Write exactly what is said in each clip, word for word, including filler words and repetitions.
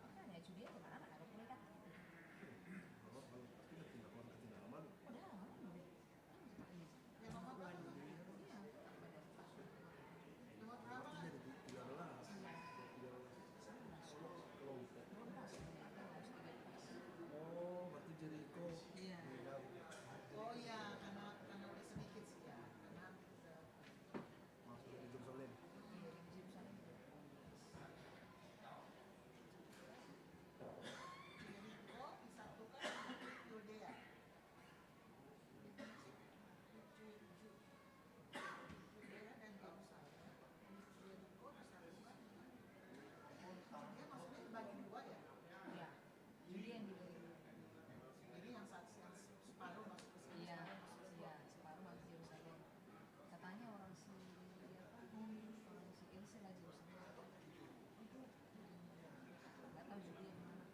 Makanya Julia kemana? Ada kuliah. Udah, Oh, berarti Jeriko. Iya. Oh iya, karena, karena udah sedikit sih ya, karena udah masuk di Yerusalem. Iya, di Yerusalem. Jeriko disatukan dengan Yudea. Jadi yang satu, yang separuh masuk ke sini, iya, separuh masuk ke sini. Iya, separuh masuk Yerusalem. Katanya orang si, apa, orang si Elsa lagi usaha. Nggak tahu juga yang mana.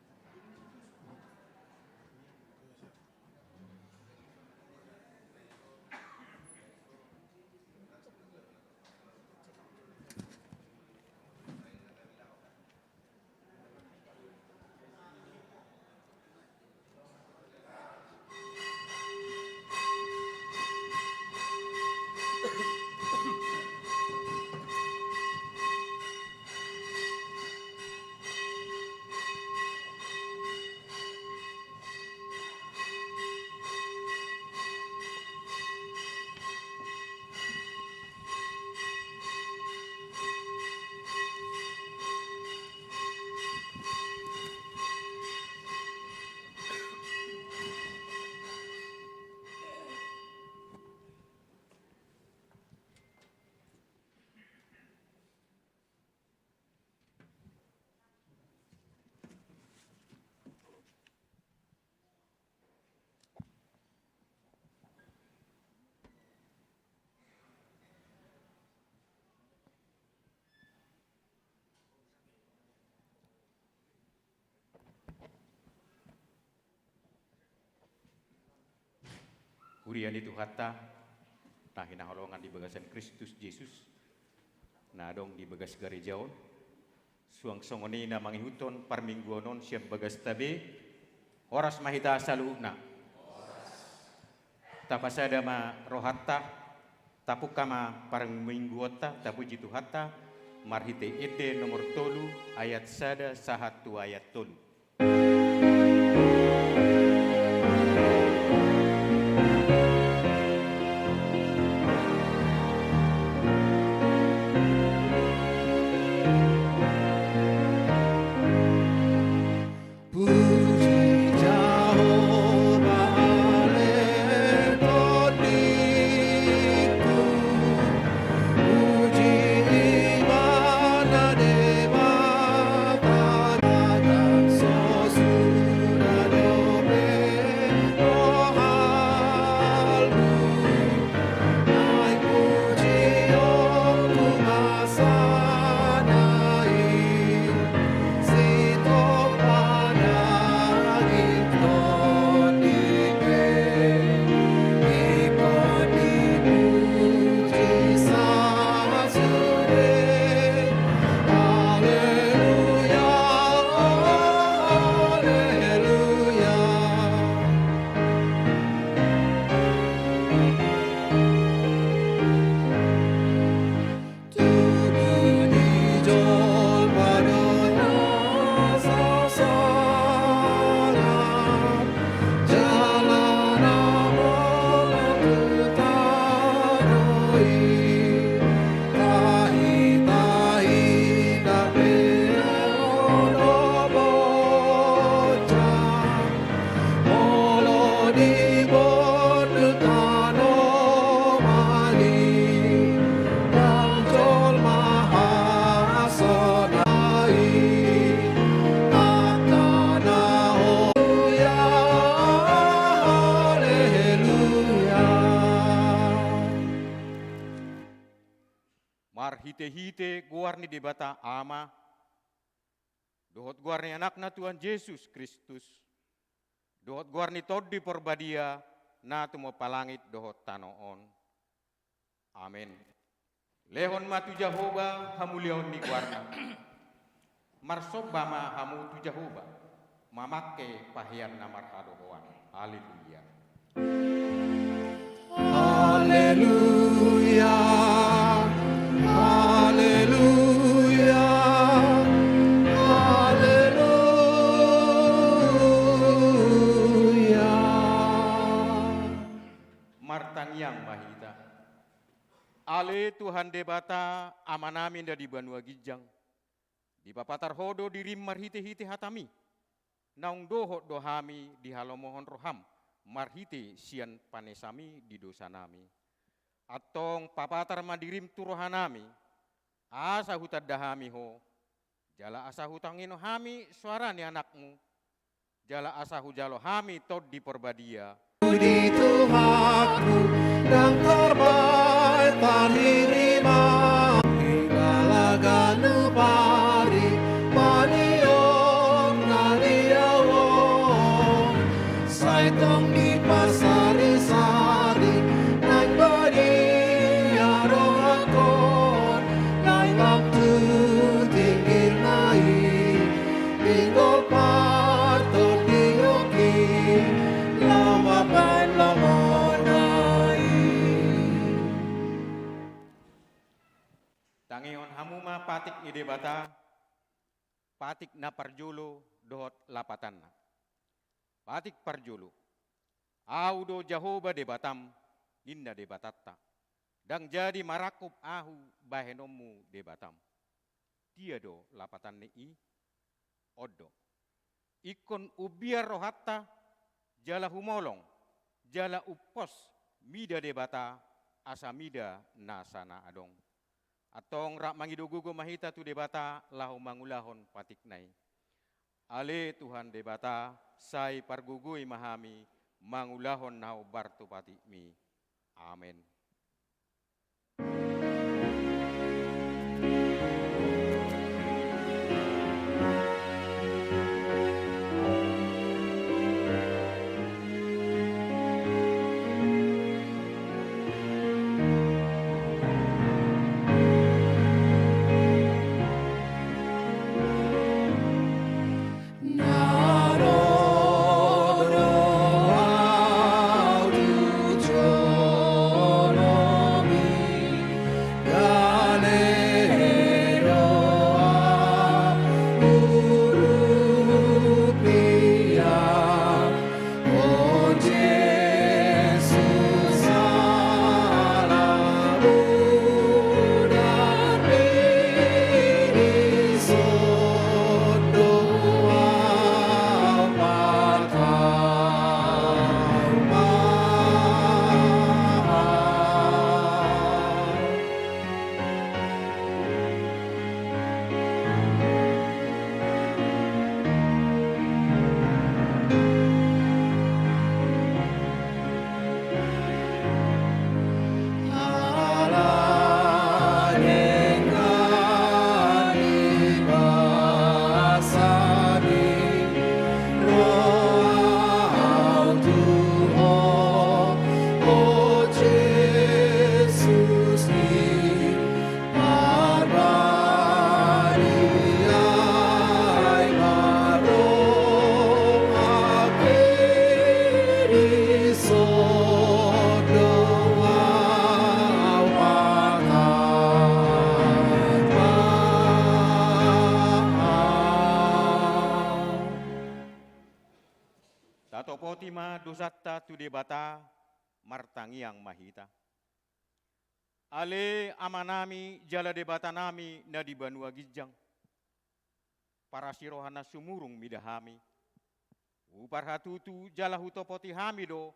Huria ni Tuhanta, na hinaholongan di bagasan Kristus Jesus, na adong di bagas gareja on, suang songon i na mangihuthon parmingguon on sian bagasta be, horas ma hita saluhutna. Tapasada ma rohanta, tapungka ma parmingguonta, tapuji Tuhanta, marhite ende nomor tolu, ayat sada sahat tu ayat tolu. Puji Jahowa ale tondingku, puji Ibana Debata na so suda dope rohangku. Marhitehite goar ni Debata Ama, dohot goar ni Anakna Tuhan Jesus Kristus, dohot goar ni Tondi Porbadia, na tumompa langit dohot tano on. Amen. Lehon ma tu Jahowa hamuliaon ni goarna. Marsomba ma hamu tu Jahowa, mamangke pahean na marhadohoan. Haleluya. Haleluya. Haleluya. Haleluya. Martangiang ma hita. Ale Tuhan Debata, Amanami na di banua ginjang, dipapatar Ho do dirim marhitehite hataMi. Naung dohot do hami dihalomohon rohaM marhite sian panesaMi di dosanami. Antong papatar ma dirim tu rohanami, asa hutanda hami Ho, jala asa hutangihon hami soara ni AnakMu, jala asa hujalo hami Tondi Parbadia. Di Tuhanku, ndang tarbahen tarhirima, di balagan umpari, paniok na di ahu on, sai tong dipasarisari, nang badia rohangkon, nang lam tu tinggilna i, pinggol partondionki, laho mambahen lomona i. Tangihon hamu ma patik ni Debata, patik na parjolo dohot lapatanna. Patik parjolo. Ahu do Jahowa Debatam, ninna Debatanta. Ndang jadi marangkup ahu bahenonmu Debatam. Dia do lapatan ni i? On do. Ingkon umbiar rohanta, jala humolong, jala umpos mida Debata, asa mida nasa na adong. Antong rap mangido gogo ma hita tu Debata laho mangulahon patikna i. Ale Tuhan Debata, sai pargogoi ma hami mangulahon na hombar tu patikmi. Amen. Tatopoti ma dosanta tu Debata, martangiang ma hita. Ale Amanami jala Debatanami na di banua ginjang, parasiroha na sumurung mida hami. Huparhatutu jala hutopoti hami do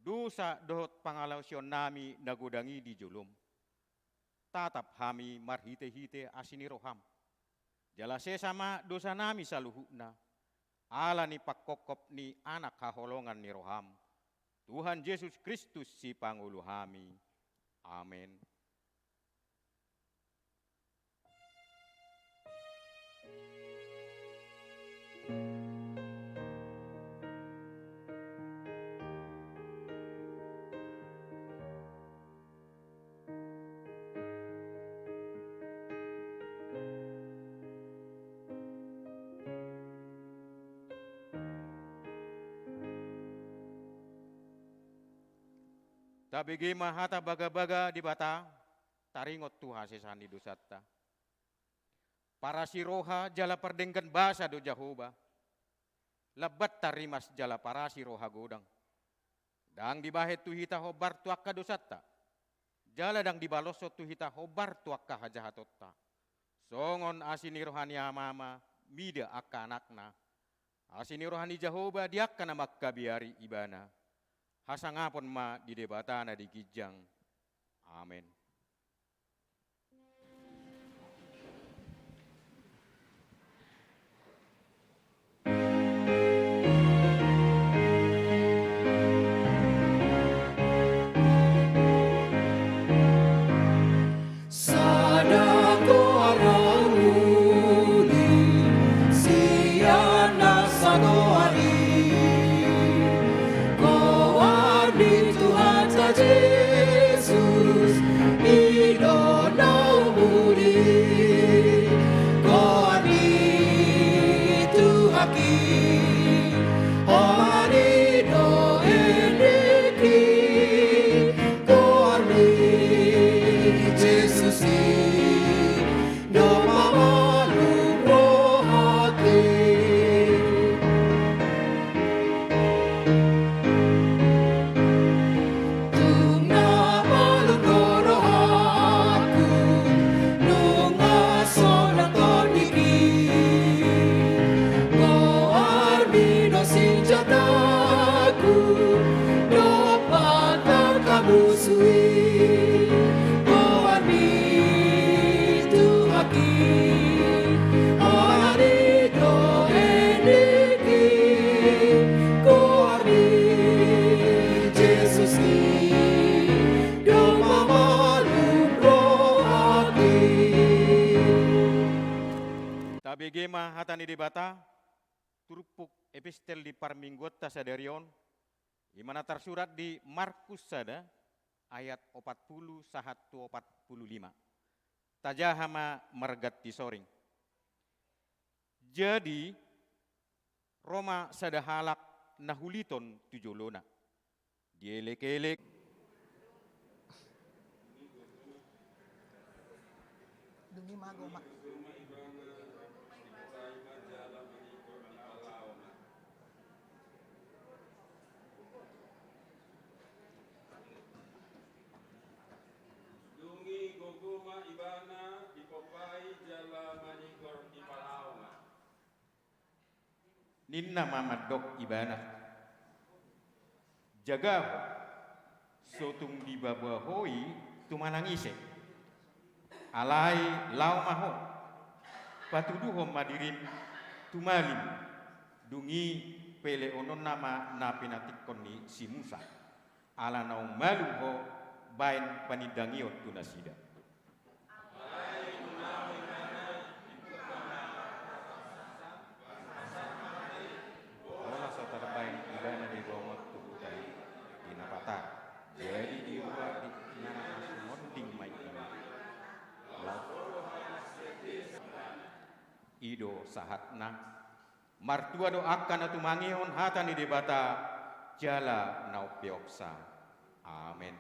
dosa dohot pangalaosionnami na godang i di jolom. Tatap hami marhitehite asi ni roham. Jala sesa ma dosanami saluhutna, ala ni pangkophop ni Anak haholongan ni roham, Tuhan Jesus Kristus Sipangolu hami. Amen. Tabege ma hata bagabaga Debata, taringot tu hasesaan ni dosanta. Parasi roha jala pardenggan basa do Jahowa. Lambat tarrimas jala parasi roha godang. Ndang dibahen tu hita hombar tu angka dosanta. Jala ndang dibaloshon tu hita hombar tu angka hajahatonta. Songon asi ni roha ni amama mida angka anakna. Asi ni roha ni Jahowa di angka na mangkabiari ibana. Hasangapon ma di Debata na di ginjang. Amen. Sada goar na uli sian na sagoar i, goar ni Tuhanta Jesus, i do na umuli, goar ni Tuhanki, ari do endeki, goar ni Jesus i, domma malum rohangki. Tung na malum do rohangku, nunga sonang tondingki. Goarmi do sinjataku, dompak angka musu i. Goarmi Tuhanki, ari do endeki, goar ni Jesus i, domma malum rohangki. Tabege ma hata ni Debata, turpuk epistel di parmingguonta sadari on, i ma na tarsurat di Markus sada, ayat opat pulu sahat tu opat pulu lima. Tajaha ma marganti soring. Jadi, ro ma sada halak na huliton tu jolona. Dielek-elek. Dungi ma gogoma. Dungi gogoma ibana dipompai jala manigor dipalaho ma. Ninna ma mandok ibana, jaga ho, so tung dibaboa ho i tu manang ise. Alai laho ma ho, patuduhon ma dirim tu malim, dung i pelehononna ma na pinantikhon ni si Musa. Ala naung malum ho baen panindangion tu nasida. Pola so tarbaen ibana diboan tu huta i, di na patar, jadi dibuat di na sumonding ma ibana. Laos i do sahatna. Martua do angka na tumangihon hata ni Debata jala na umpeopsa. Amen.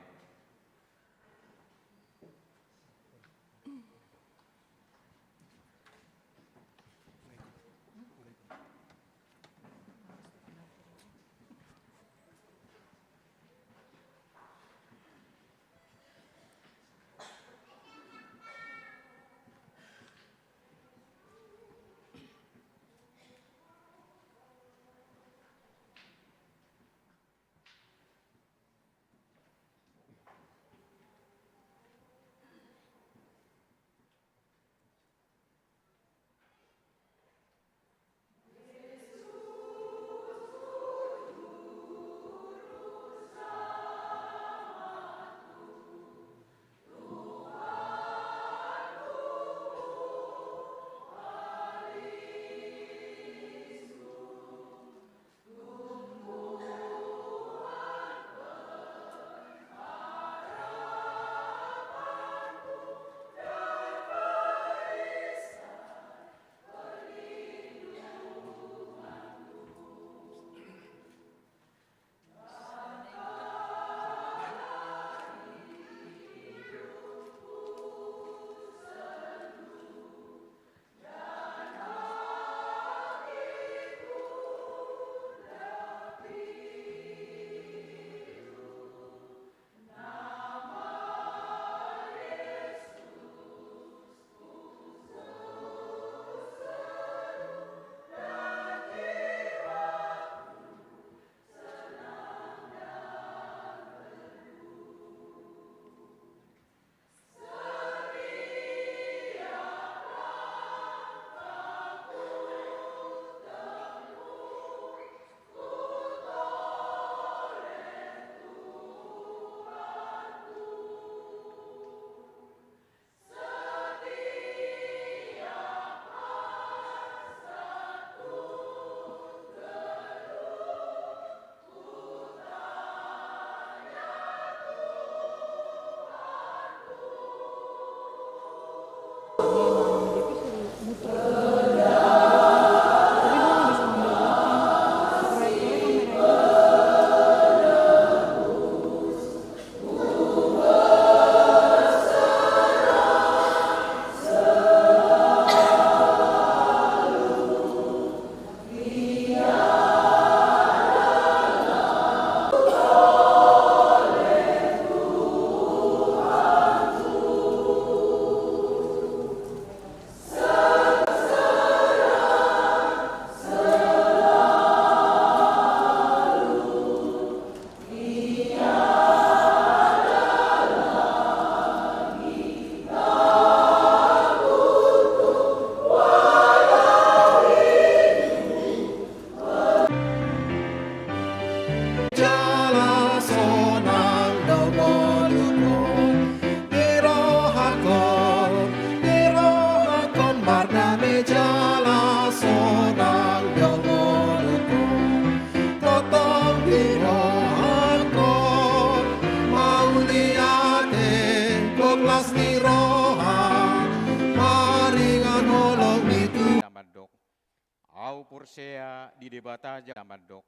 Ahu porsea di Debata Jahowa na mandok.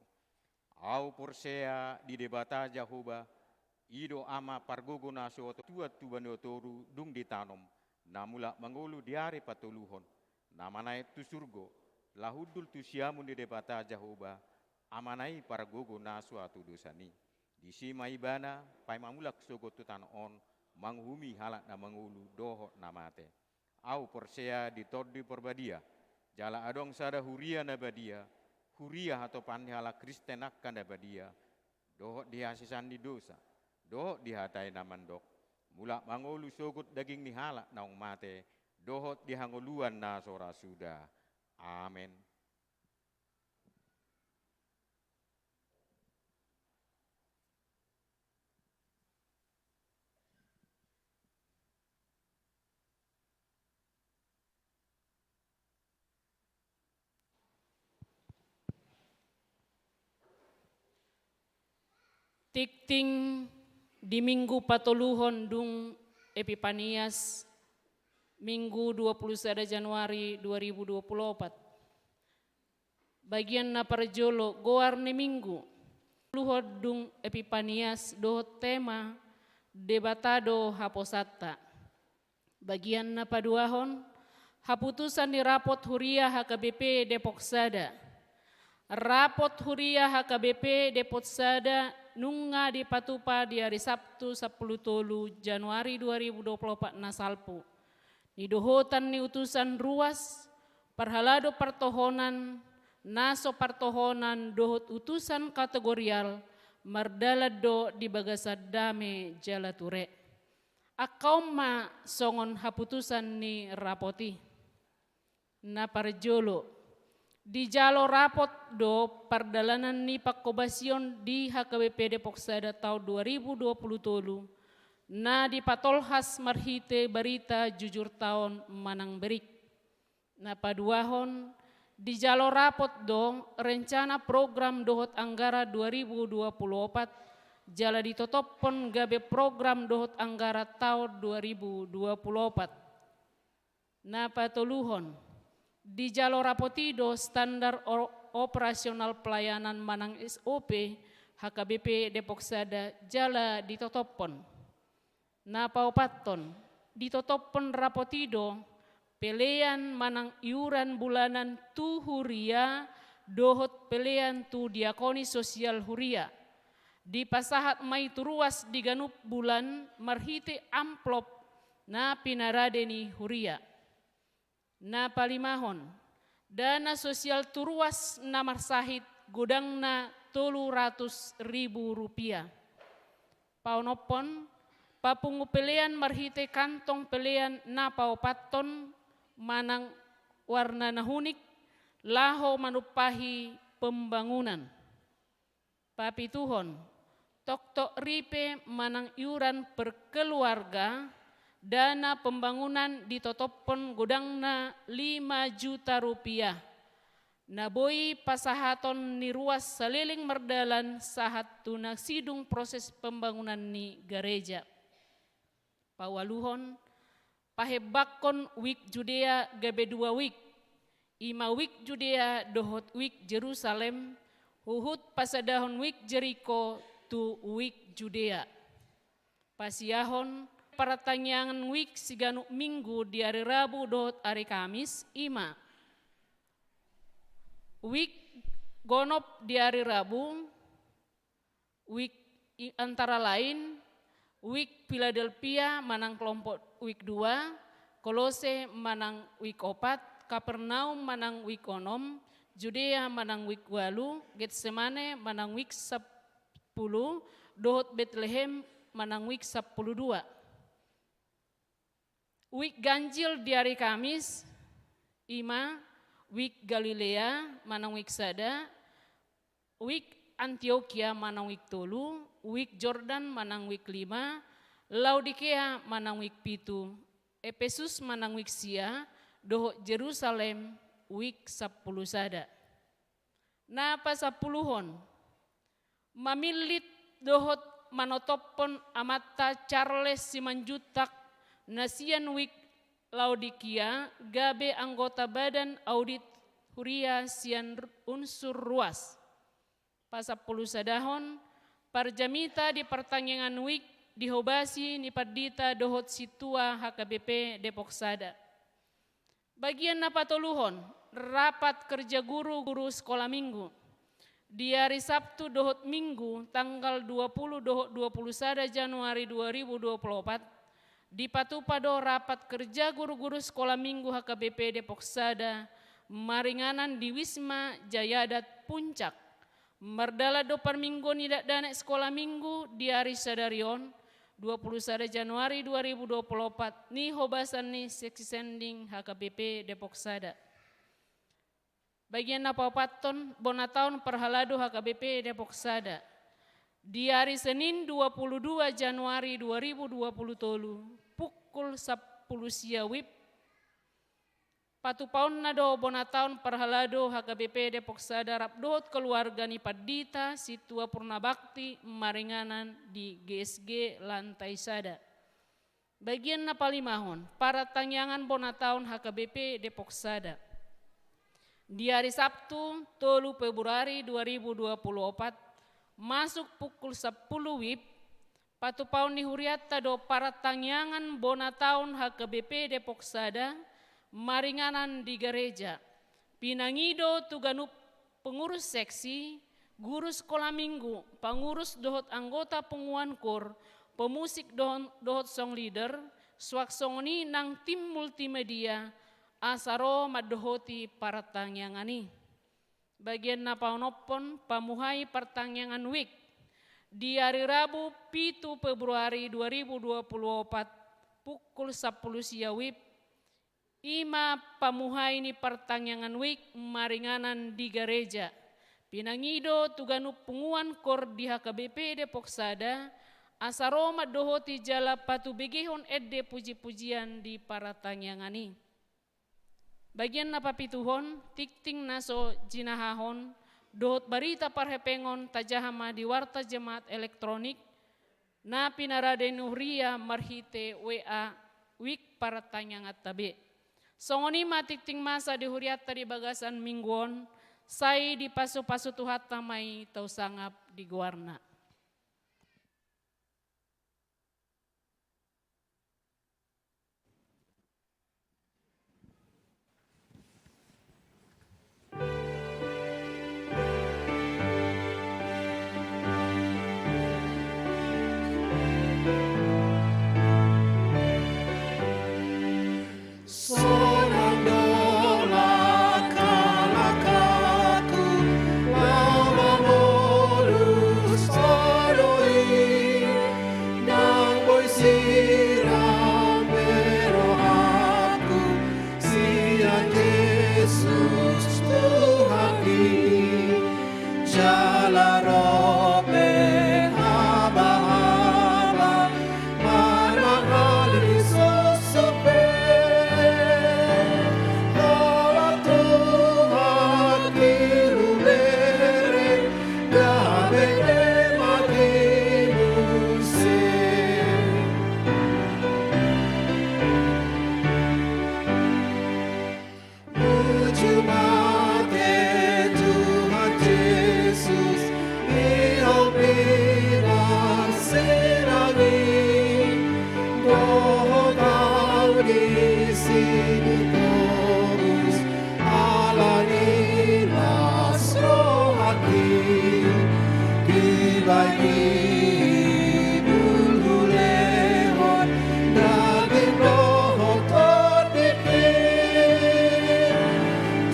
Ahu porsea di Debata Jahowa, i do Ama pargogo na so tuat tu banua toru dung ditanom, na mulak mangolu di ari patoluhon, na manaek tu surgo, laho hundul tu siamun ni Debata Jahowa, Amana i pargogo na so tudosan i. Disi ma Ibana, paima mulak sogot tu tano on, manguhumi halak na mangolu dohot na mate. Ahu porsea di Tondi Parbadia, jala adong sada huria na badia, huria hatopan ni halak Kristen angka na badia, dohot di hasesaan ni dosa, dohot di hata i na mandok, mulak mangolu sogot daging ni halak naung mate, dohot di hangoluan na so ra suda. Amen. Tingting di minggu patoluhon dung Epipanias, Minggu dua puluh sada Januari dua ribu dua puluh opat. Bagian na parjolo, goar ni minggu. Patoluhon dung Epipanias dohot tema, Debata do haposanta. Bagian na paduahon, haputusan ni rapot huria H K B P Depok Sada. Rapot huria H K B P Depok Sada nunga dipatupa di ari Sabtu sampulu tolu Januari dua ribu dua puluh opat na salpu. Nidohotan ni utusan ruas, parhalado partohonan, na so partohonan dohot utusan kategorial, mardalan do di bagasan dame jala ture. Angka on ma songon haputusan ni rapot i. Na parjolo, dijalo rapot do pardalanan ni pangkobasion di H K B P Depok Sada taon dua ribu dua puluh tolu, na dipatolhas marhite barita jujur taon manang berik. Na paduahon, dijalo rapot do rencana program dohot anggaran dua ribu dua puluh opat, jala ditotophon gabe program dohot anggaran taon dua ribu dua puluh opat. Na patoluhon, dijalo rapot i do standar o-, operasional pelayanan manang S O P H K B P Depok Sada jala ditotophon. Na paopathon, ditotophon rapot i do pelean manang iuran bulanan tu huria dohot pelean tu diakoni sosial huria. Dipasahat ma i tu ruas di ganup bulan marhite amplop na pinarade ni huria. Na palimahon, dana sosial tu ruas na marsahit godangna tolu ratus ribu rupiah. Paonomhon, papungu pelean marhite kantong pelean na paopathon manang warna na hunik laho manumpahi pembangunan. Papituhon, toktok ripe manang iuran per keluarga, dana pembangunan ditotophon godangna lima juta rupiah. Na boi pasahaton ni ruas saleleng mardalan sahat tu na sidung proses pembangunan ni gareja. Paualuhon, pahembangkon wik Judea gabe dua wik, i ma wik Judea dohot wik Jerusalem, huhut pasadahon wik Jeriko tu wik Judea. Pasiahon, partangiangan wik siganup minggu di ari Rabu dohot ari Kamis, i ma wik gonop di ari Rabu, wik i-, antara lain, wik Philadelphia manang kelompok wik dua, Kolose manang wik opat, Kapernaum manang wik onom, Judea manang wik ualu, Getsemane manang wik sampulu, dohot Betlehem manang wik sampulu dua. Wik ganjil di ari Kamis, i ma wik Galilea manang wik sada, wik Antiokia manang wik tolu, wik Jordan manang wik lima, Laodikea manang wik pitu, Epesus manang wik sia, dohot Jerusalem wik sampulu sada. Na pasampuluhon, mamillit dohot manotophon amanta Charles Simanjuntak na sian wik Laodikia gabe anggota badan audit huria sian r-, unsur ruas. Pasampulusadahon, parjamita di partangiangan wijk di hobasi ni pandita dohot sintua H K B P Depok Sada. Bagian na patoluhon, rapat kerja guru, guru sekolah minggu. Di ari Sabtu dohot Minggu, tanggal dua pulu dohot dua pulu sada Januari dua ribu dua pulu opat, dipatupa do rapat kerja guru-guru sekolah minggu H K B P Depok Sada, maringanan di Wisma Jaya Adat Puncak. Mardalan do parmingguon ni dakdanak sekolah minggu di ari sadari on, dua pulu sada Januari dua ribu dua pulu opat, ni hobasan ni seksi sending H K B P Depok Sada. Bagian na paopathon, bona taon parhalado H K B P Depok Sada. Di ari Senin dua pulu dua Januari dua ribu dua pulu tolu, pukul sampulu sia wib, patupaonna do bona taon parhalado H K B P Depok Sada rap dohot keluarga ni pandita sintua Purnabakti maringanan di G S G lantai sada. Bagian na palimahon, partangiangan bona taon H K B P Depok Sada. Di ari Sabtu, tolu Februari dua ribu dua pulu opat, masuk pukul sampulu wib, patupaon ni hurianta do partangiangan bona taon H K B P Depok Sada, maringanan di gareja. Pinangido tu ganup pengurus seksi, guru sekolah minggu, pangurus dohot anggota punguan kor, pemusik dohon-, dohot song leader, suang songon i nang tim multimedia, asa ro mandohoti partangiangan i. Bagian na paonomhon, pamuhai partangiangan wijk. Di ari Rabu, pitu Februari dua ribu dua pulu opat, pukul sampulu sia wib, i ma pamuhai ni partangiangan wijk maringanan di gareja. Pinangido tu ganup punguan kor di H K B P Depok Sada, asa ro mandohoti jala patubegehon ende puji-pujian di partangiangan i. Bagian na papituhon, tingting na so jinahahon, dohot barita parhepengon tajaha ma di warta jemaat elektronik, na pinarade ni huria marhite W A, wijk partangianganta be. Songon i ma tingting masa di hurianta di bagasan minggu on, sai dipasu-pasu Tuhanta ma i tau sangap di goarna. Sonang do langka-langkaku, laho mamolus dolok i, nang boi sirang be rohangku, sian Jesus Tuhanki. Jala ro pe haba-haba, manang hali sossop pe, holan Tuhanki hubereng, gabe demaki muse. Puji ma Tuhan Jesus, di Ho pinarsinangi, dohot Ho disi ditobus, ala ni las rohangki, dibahen i bulbul lehon, daging dohot tondingki.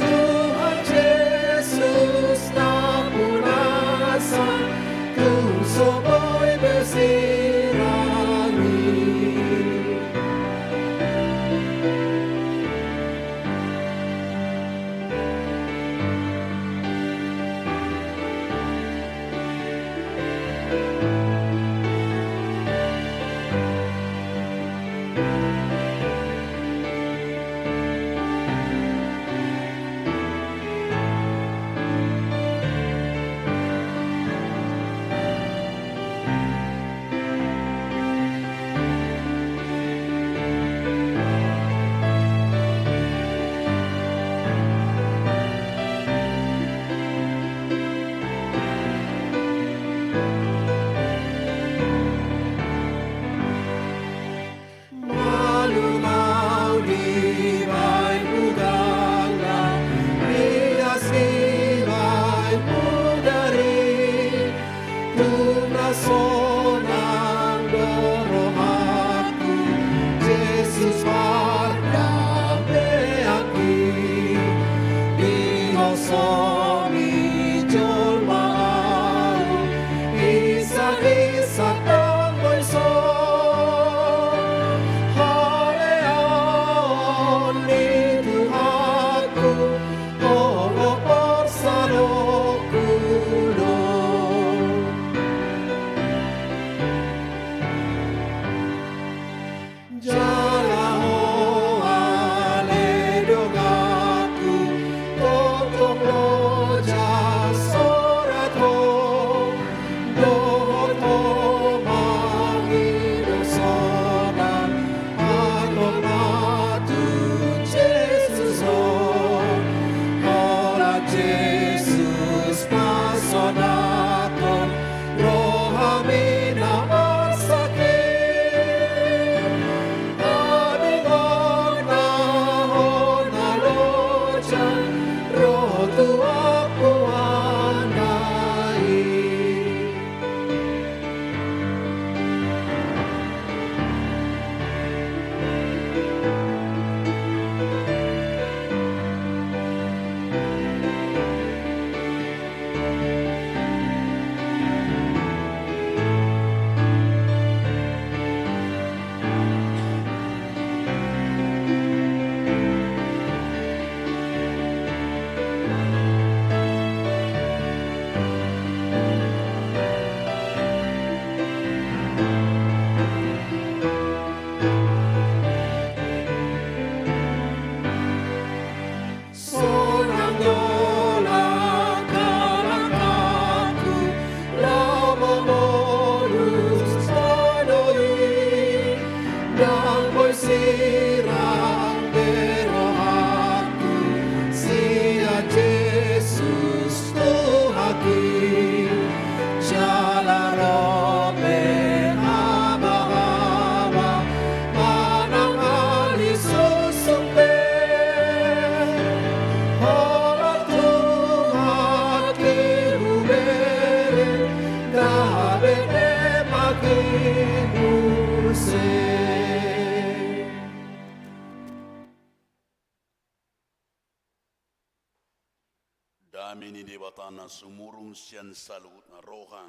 Tuhan Jesus nampuna sa, tung so boi be sirang i. Dame ni Debata na sumurung sian saluhutna roha,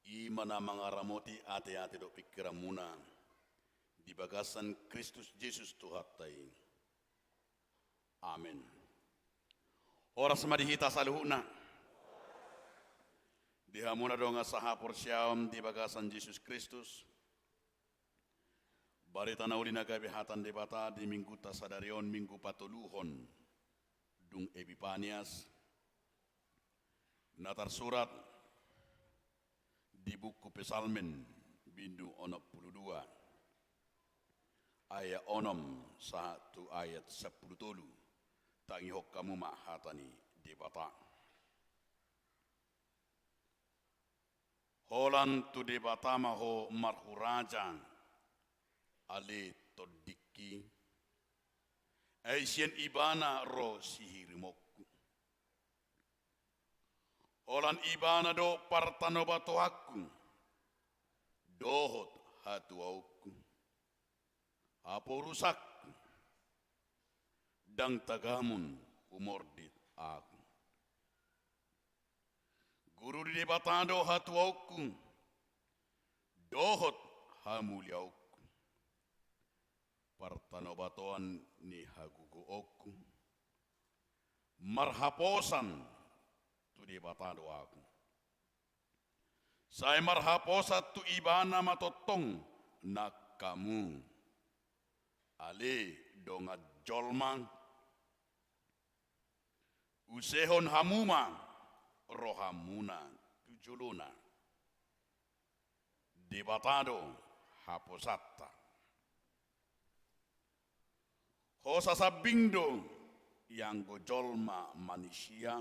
i ma na mangaramoti ateate dohot pingkiranmuna di bagasan Kristus Jesus Tuhanta i. Amen. Horas ma di hita saluhutna. Di hamuna dongan sahaporseaon di bagasan Jesus Kristus, barita na uli na gabe hata ni Debata di minggunta sadari on, minggu patoluhon dung Epipanias, na tarsurat di buku Psalmen, bindu onom pulu dua, ayat onom sahat tu ayat sampulu tolu. Tangihon hamu ma hata ni Debata. Holan tu Debata ma ho marhuraja, ale tondingki, ai sian Ibana ro sihirimonku. Holan Ibana do partanobatoanku dohot hatuaonku, haporusanku, ndang tagamon humordit ahu. Guru ni Debata do hatuaonku dohot hamuliaonku, partanobatoan ni hagogoonku. Marhaposan tu Debata do ahu, sai marhaposan tu Ibana ma tongtong nang hamu, ale dongan jolma. Usehon hamu ma rohamuna tu jolona. Debata do haposanta. Hosa sambing do ianggo jolma manisia,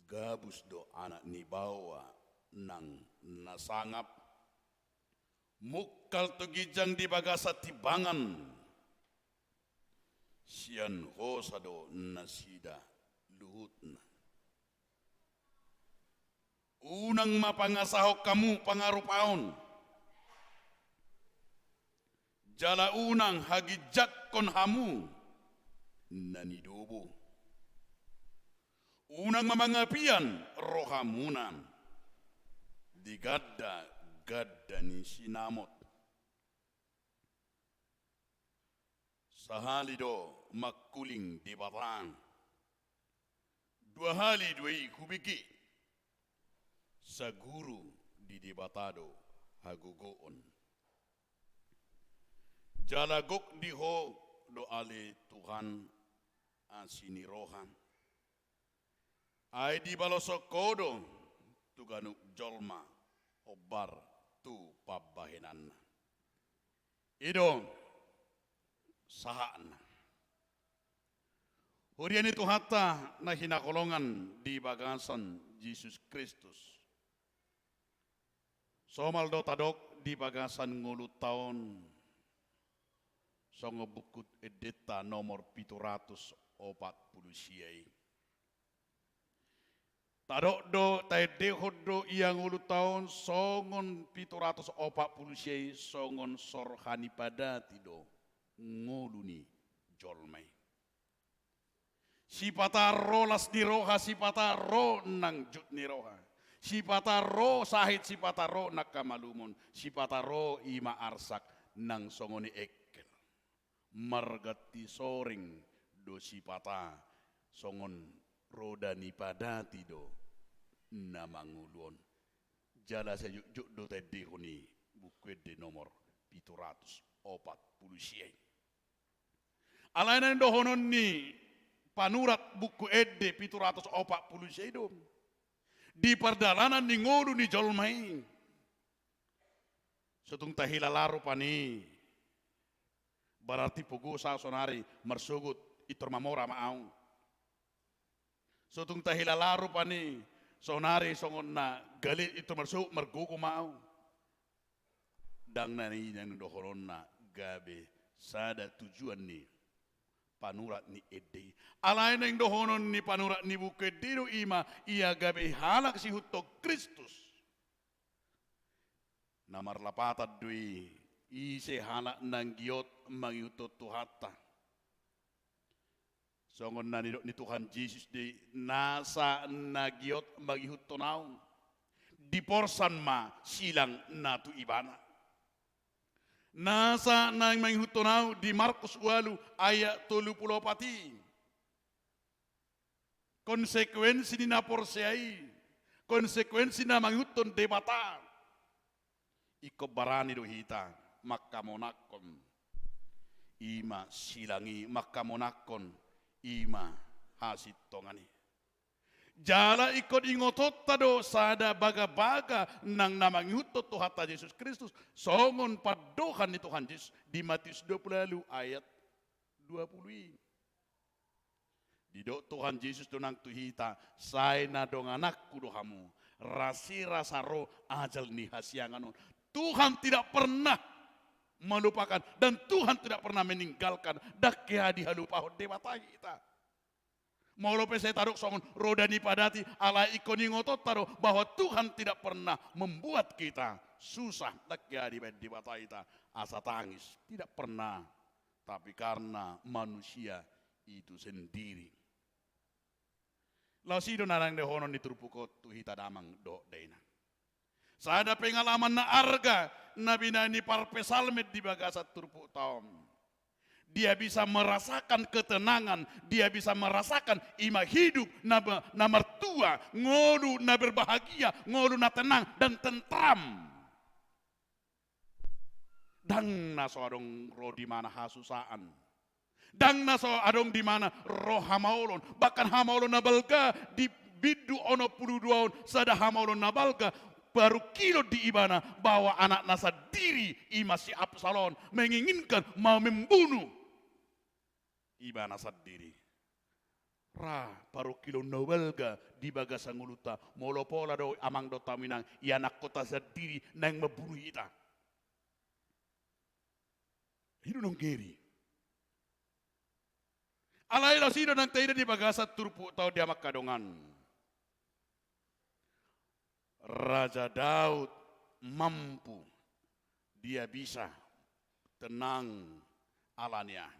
gabus do anak ni baoa nang na sangap, mungkal tu ginjang di bagasan timbangan, sian hosa do nasida luhutna. Unang ma pangasahon hamu pangarupaon, jala unang haginjangkon hamu na nidobo. Unang ma mangapian rohamuna di ganda-ganda ni sinamot. Sahali do mangkuling Debata, dua hali do i hubege. Saguru di Debata do hagogoon. Jala gok di ho do ale Tuhan asi ni roha. Ai dibaloshon ho do tu ganup jolma hombar tu pambahenanna. I do sahatna. Huria ni Tuhanta na hinaholongan di bagasan Jesus Kristus. Somal do tadok di bagasan ngolunta on, songon buku endenta nomor pitu ratus opat pulu sia i. Tadok do, taendehon do ia ngolunta on songon pitu ratus opat pulu sia i, songon sorha ni padati do ngolu ni jolma i. Sipata ro las ni roha, sipata ro nang jut ni roha, sipata ro sahit, sipata ro nang hamalumon, sipata ro i ma arsak nang songon i engkel. Marganti soring do sipata songon roda ni padati do na mangolu on. Jala sai jotjot do taendehon i Buku Ende nomor pitu ratus opat pulu sia i. Alai naeng dohonon ni panurat Buku Ende pitu ratus opat pulu sia i do, di pardalanan ni ngolu ni jolma i, so tung tahilala rupani, berarti pogo sa sonari marsogot, intor mamora ma au. So tung tahilala rupani, sonari songon na gale intor marsogot, margogo ma au. Ndang na i naeng dohononna gabe sada tujuan ni panurat ni ende i. Alai naeng dohonon ni panurat ni Buku Ende i do i ma ia gabe halak siihuthon Kristus. Na marlapatan do i, ise halak na anggiat mangihuthon Tuhanta. Songon na nidok ni Tuhan Jesus do i, nasa na giot mangihuthon ahu, diporsan ma silang na tu ibana. Nasa na mangihuthon ahu di Markus ualu ayat tolu pulu opat i. Konsekuensi ni na porsea i, konsekuensi na mangihuthon Debata. Ingkon barani do hita mangkamonangkon i ma silang i, mangkamonangkon i ma hasintongan i. Jala ingkon ingotonta do sada bagabaga nang na mangihuthon Tuhanta Jesus Kristus, songon pandohan ni Tuhan Jesus di Matius dua pulu ualu ayat dua pulu i. Didok Tuhan Jesus do nang tu hita, sai na dongananku do hamu, rasirasa ro ajal ni hasiangan on. Tuhan tidak pernah melupakan dan Tuhan tidak pernah meninggalkan, ndang hea dihalupahon Debata hita. Molo pe sai tadok songon roda ni padati, alai ingkon ingotonta do bahwa Tuhan tidak pernah membuat kita susah, ndang hea dibaen Debata hita asa tangis, tidak pernah. Tapi karena manusia itu sendiri. Laos i do na naeng dohonon ni turpuk on tu hita damang dohot dainang. Sada pengalaman na arga na binaen ni parpsalmen di bagasan turpukta on. Dia bisa merasakan ketenangan, dia bisa merasakan i ma hidup na, na martua, ngolu na berbahagia, ngolu na tenang dan tentram. Ndang na so adong ro di mana hasusaan. Ndang na so adong di mana ro hamaolon. Bahkan hamaolon na balga di bindu onom pulu dua on, sada hamaolon na balga parungkilon di ibana bahwa anakna sandiri i ma si Absalom menginginkan mau membunuh ibana sandiri. Ra parungkilon na balga di bagasan ngolunta, molo pola do amang dohot hamu inang, ianakkonta sandiri naeng mambunu hita. I do naung ngeri. Alai laos i do naeng taida di bagasan turpukta on di amang hamu dongan. Raja Daud mampu, dia bisa tenang ala ni aha?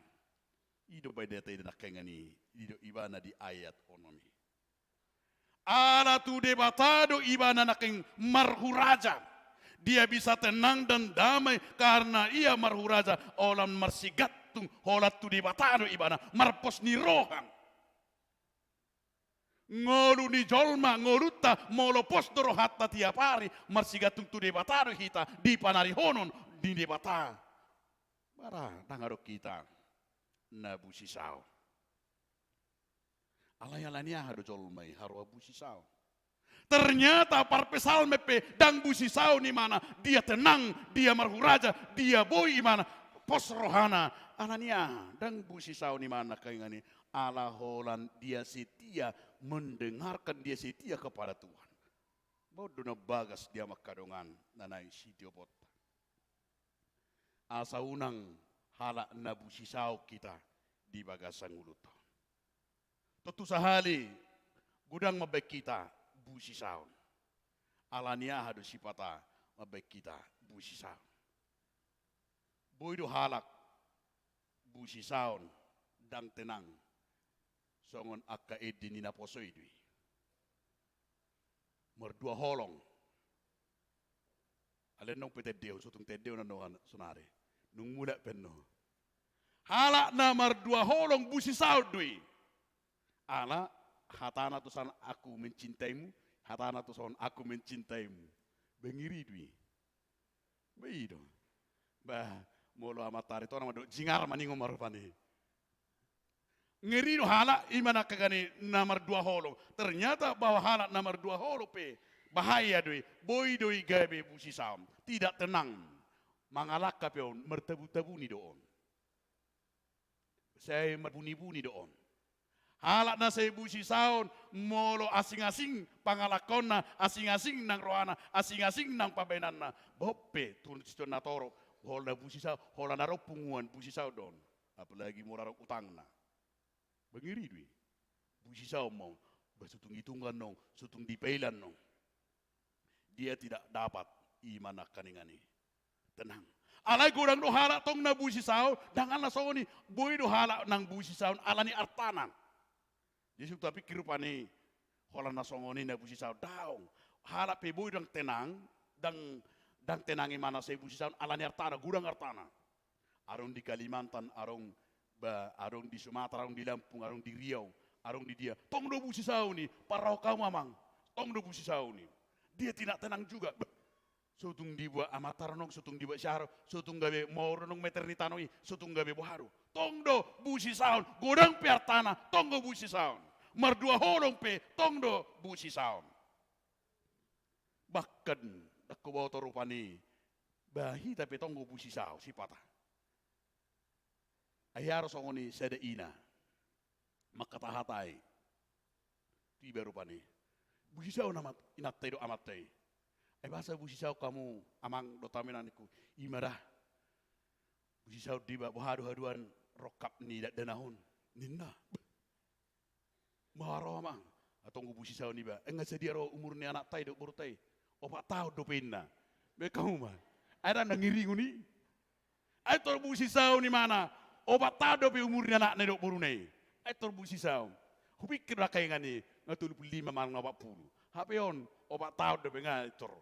I do baen hita taida nangkaningan i, didok ibana di ayat onom i. Ala tu Debata do ibana nangkin marhuraja. Dia bisa tenang dan damai karena ia marhuraja, holan marsigantung, holan tu Debata do ibana, marpos ni roha. Ngolu ni jolma, ngolunta, molo pos do rohanta tiap ari, marsigantung tu Debata do hita, di panarihonon ni Debata. Bara ndang adong hita na busisao. Alai ala ni aha do jolma i haroa busisao? Ternyata parpsalmen pe ndang busisao ni mana, dia tenang, dia marhuraja, dia boi i mana pos rohana. Ala ni aha ndang busisao ni mana nangkaningan i? Ala holan dia setia mendengarkan, dia setia kepada Tuhan. Baen do na bagas di amang hamu dongan na naeng sitioponta. Asa unang halak na busisao hita di bagasan ngolunta. Tontu sahali godang mambaen hita busisaon. Ala ni aha do sipata mambaen hita busisaon? Boi do halak busisaon, ndang tenang, songon angka ende ni naposo i do i. Mardua holong. Alai nunga pe tendehon, so tung tendehon annon sonari. Nunga mulak pe annon. Halak na mardua holong busisaon do i. Ala hatana tu son aku mencintaimu, hatana tu son aku mencintaimu. Ba ngeri do i. Ba i do. Ba molo amanta ari tona mandok jingar ma ninna ma rupani. Ngeri do halak i ma nangkaningan i na mardua holong. Ternyata bahwa halak na mardua holong pe bahaya do i, boi do i gabe busisaon. Tidak tenang. Mangalangka pe on, martabuni-tabuni do on. Sai marbuni-buni do on. Halak na sai busisaon, molo asing-asing pangalangkaonna, asing-asing nang rohana, asing-asing nang pambahenanna. Bope tu situan na torop, holan na busisaon, holan na ro punguan busisaon do on. Apalagi molo adong utangna. Ba ngeri do i. Busisaon ma on. Ba so tung ditunggak annon, so tung dipaila annon. Dia tidak dapat i ma nangkaningan i. Tenang. Alai godang do halak tong na busisaon, ndang ala songon i, boi do halak nang busisaon ala ni artana. Jadi so tung tapikir rupani, holan na songon i na busisaon, daong. Halak pe boi ndang tenang, ndang, ndang tenang imana sai busisaon ala ni artana, godang artana. Adong di Kalimantan, adong ba, adong di Sumatera, adong di Lampung, adong di Riau, adong di dia. Tong do busisaon i, parrohahon hamu amang. Tong do busisaon i. Dia tidak tenang juga. Bah, so tung dibuat amanta do annon, so tung dibuat si aha do, so tung gabe maor do annon meter ni tano i, so tung gabe boha do. Tong do busisaon, godang pe artana, tong do busisaon. Mardua holong pe, tong do busisaon. Bahkan, ndang huboto rupani, bah hita pe tong do busisaon, sipata. Ai adong songon i sada ina. Mangkatahatai. Tu iba rupani. Busisaon amat, inanta i dohot amanta i. Ai boasa busisaon hamu amang dohot inanta i ningku. Ima da. Busisaon do iba boha do haduan rongkap ni dakdanak on. Ninna. Boha ro amang. Antong do busisaon iba. Ai nga sadia ro umur ni anakta i dohot borunta i. Opat taon dope inna. Baen hamu ma. Ai ndang na ngiringon i. Ai tor busisaon imana. Opat taon dope umur ni anakna i dohot boruna i. Ai tor busisaon. Hupikir do angka ingan i, nga tolu pulu lima manang opat pulu. Hape on, opat taon dope nga tor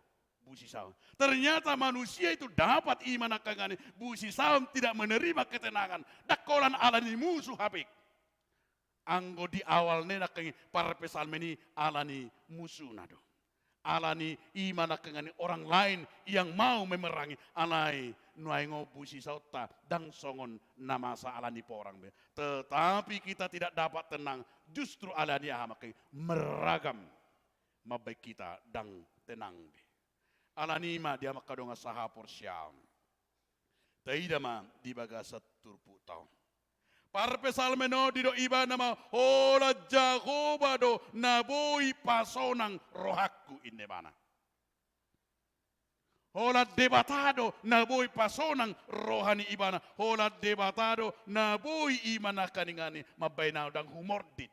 busisaon. Ternyata manusia itu dapat iman angka ingan i, busisaon tidak menerima ketenangan. Ndang holan ala ni musu hape. Anggo di awalna nangkin parpsalmen i ala ni musuna do. Ala ni ima nangkin orang lain yang mau memerangi, alai nuaeng on busisaonta ndang songon na masa ala ni porang be. Tetapi kita tidak dapat tenang, justru ala ni aha nangkin meragam mambaen hita ndang tenang be. Ala ni i ma di hamu angka dongan sahaporseaon. Taida ma di bagasan turpukta on. Parpsalmen on didok ibana ma holan Jahowa do na boi pasonang rohangku inna ibana. Holan Debata do na boi pasonang roha ni ibana. Holan Debata do na boi ima nangkin ingan i mambaen ahu ndang humordit.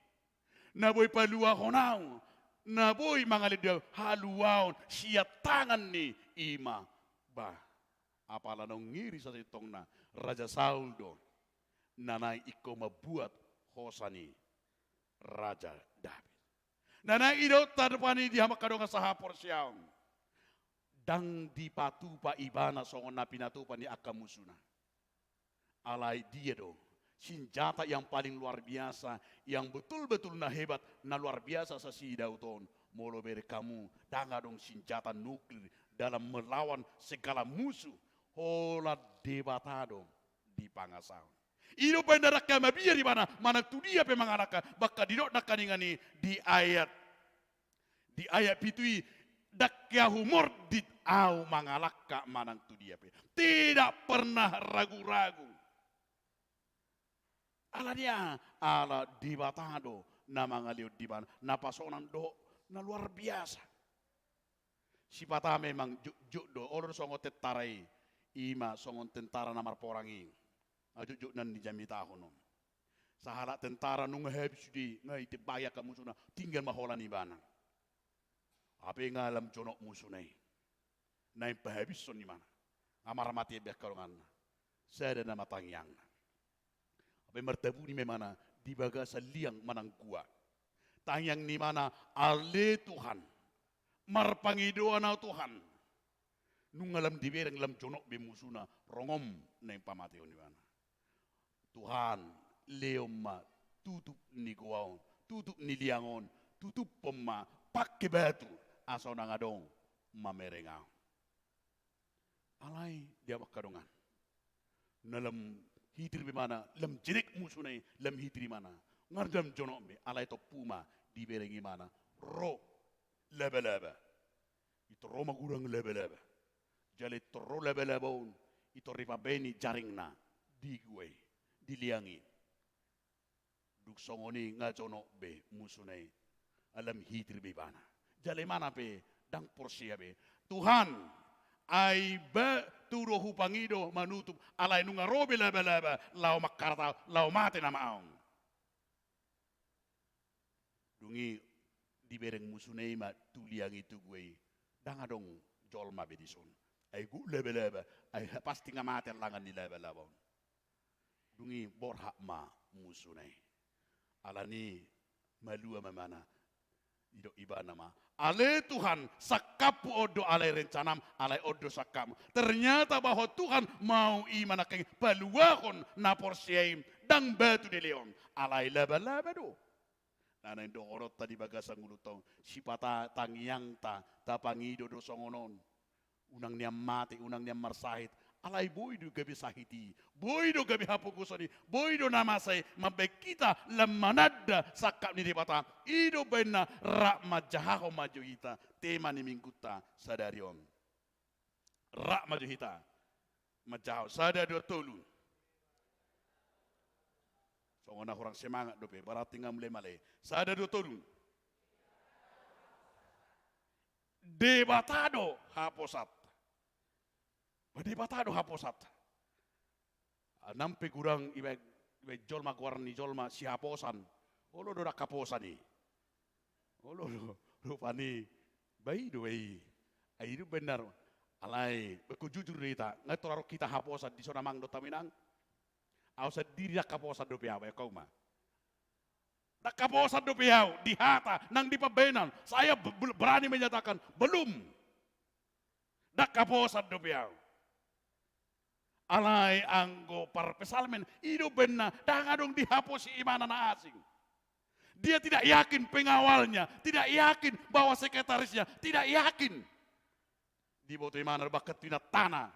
Na boi paluahon ahu, na boi mangalehon ahu haluaon sian tangan ni ima. Bah. Apala naung ngiri sasintongna Raja Saul do na naeng ingkon mambuat hosa ni Raja Daud. Na naeng idaonta rupani di hamu angka dongan sahaporseaon. Ndang dipatupa ibana songon na pinatupa ni angka musuna. Alai dia do sinjata yang paling luar biasa, yang betul-betul na hebat, na luar biasa sa si Daud on. Molo bereng hamu, ndang adong sinjata nuklir dalam melawan segala musuh. Holan Debata do dipangasahon. I do umbaen ndang mabiar ibana manang tu dia pe mangalangka, bahkan didok nangkin ingan i di ayat Di ayat pitu i, ndang hea humordit ahu mangalangka manang tu dia pe. Tidak pernah ragu-ragu. Ala dia, ala Debata do na mangalehon di ibana, na pasonang dohot na luar biasa. Sipata memang jotjot do, olo do songon tentara i, ima songon tentara na marporang i. Jotjot na nijamitahon on. Sahalak tentara nunga habis sude, nga ditembai angka musuna, tinggal ma holan ibana. Hape nga lam jonok musuna i. Naeng pahabishon ibana. Nga marmate be angka donganna. Sada nama tangiangna. Hape martabuni ma ibana di bagasan liang manang gua. Tangiang ni ibana, ale Tuhan. Marpangidoan ahu Tuhan. Nunga lam dibereng lam jonok be musuna, ronghom naeng pamatehon ibana. Tuhan, lehon ma tutup ni gua on, tutup ni liang on, tutuphon ma pangke batu, asa unang adong mamereng ahu. Alai dia angka dongan. Na lam hitir be ibana, lam jenek musuna i, lam hitir ibana. Nga lam jonok be, alai tompu ma dibereng ibana ro labalaba. I tor ro ma godang labalaba. Jala i tor ro labalaba on, i tor dipambaen i jaringna di gua i, di liang i. Dung songon i nga jonok be musuna i, lam hitir be ibana. Jala imana pe ndang porsea be. Tuhan, ai batu do hupangido manutup, alai nunga ro be labalaba laho mangkarat ahu, laho mate nama ahu. Dung i dibereng musuna i ma tu liang i tu gua i. Ndang adong jolma be dison. Ai gok labalaba, ai pasti nga mate allangan ni labalaba on. Dung i borhat ma musuna i. Ala ni Malua ma ibana. Didok ibana ma, ale Tuhan, sangkaphu on do alai rencanam, alai on do sangkapmu. Ternyata bahwa Tuhan mau i ma nangkin paluahon na porsea i, ndang batu dilehon, alai labalaba do. Na naeng dohononta di bagasan ngolunta on, sipata tangiangta, tapangido do songon on. Unang nian mate, unang nian marsahit. Alai boi do gabe sahit i, boi do gabe hapogoson i, boi do na masa i mambahen hita lam mananda sangkap ni Debata. I do baenna, rap manjahahon ma jo hita tema ni minggunta sadari on. Rap ma jo hita manjahahon. Sada, dua, tolu. Songon na hurang semangat dope, berarti nga mulai male. Sada, dua, tolu. Debata do haposanta. Ba Debata do haposanta. Nang pe godang ibaen, ibaen jolma, goar ni jolma sihaposan. Olo do ndang haposan i. Olo do, rupani. Ba i do, ba i. Ai i do benar. Alai, ba ingkon jujur do hita. Nga tor adong hita haposan, dison amang dohot hamu inang. Au sandiri ndang haposan dope au, baen hamu ma. Ndang haposan dope au, di hata, nang di pambahenan. Saya be-, be-, berani menyatakan, belum. Ndang haposan dope au. Alai anggo parpsalmen, i do baenna, ndang adong dihaposi ibana na asing. Dia tidak yakin pengawalnya, tidak yakin bahwa sekretarisnya, tidak yakin. Diboto ibana, bahkan tu inantana.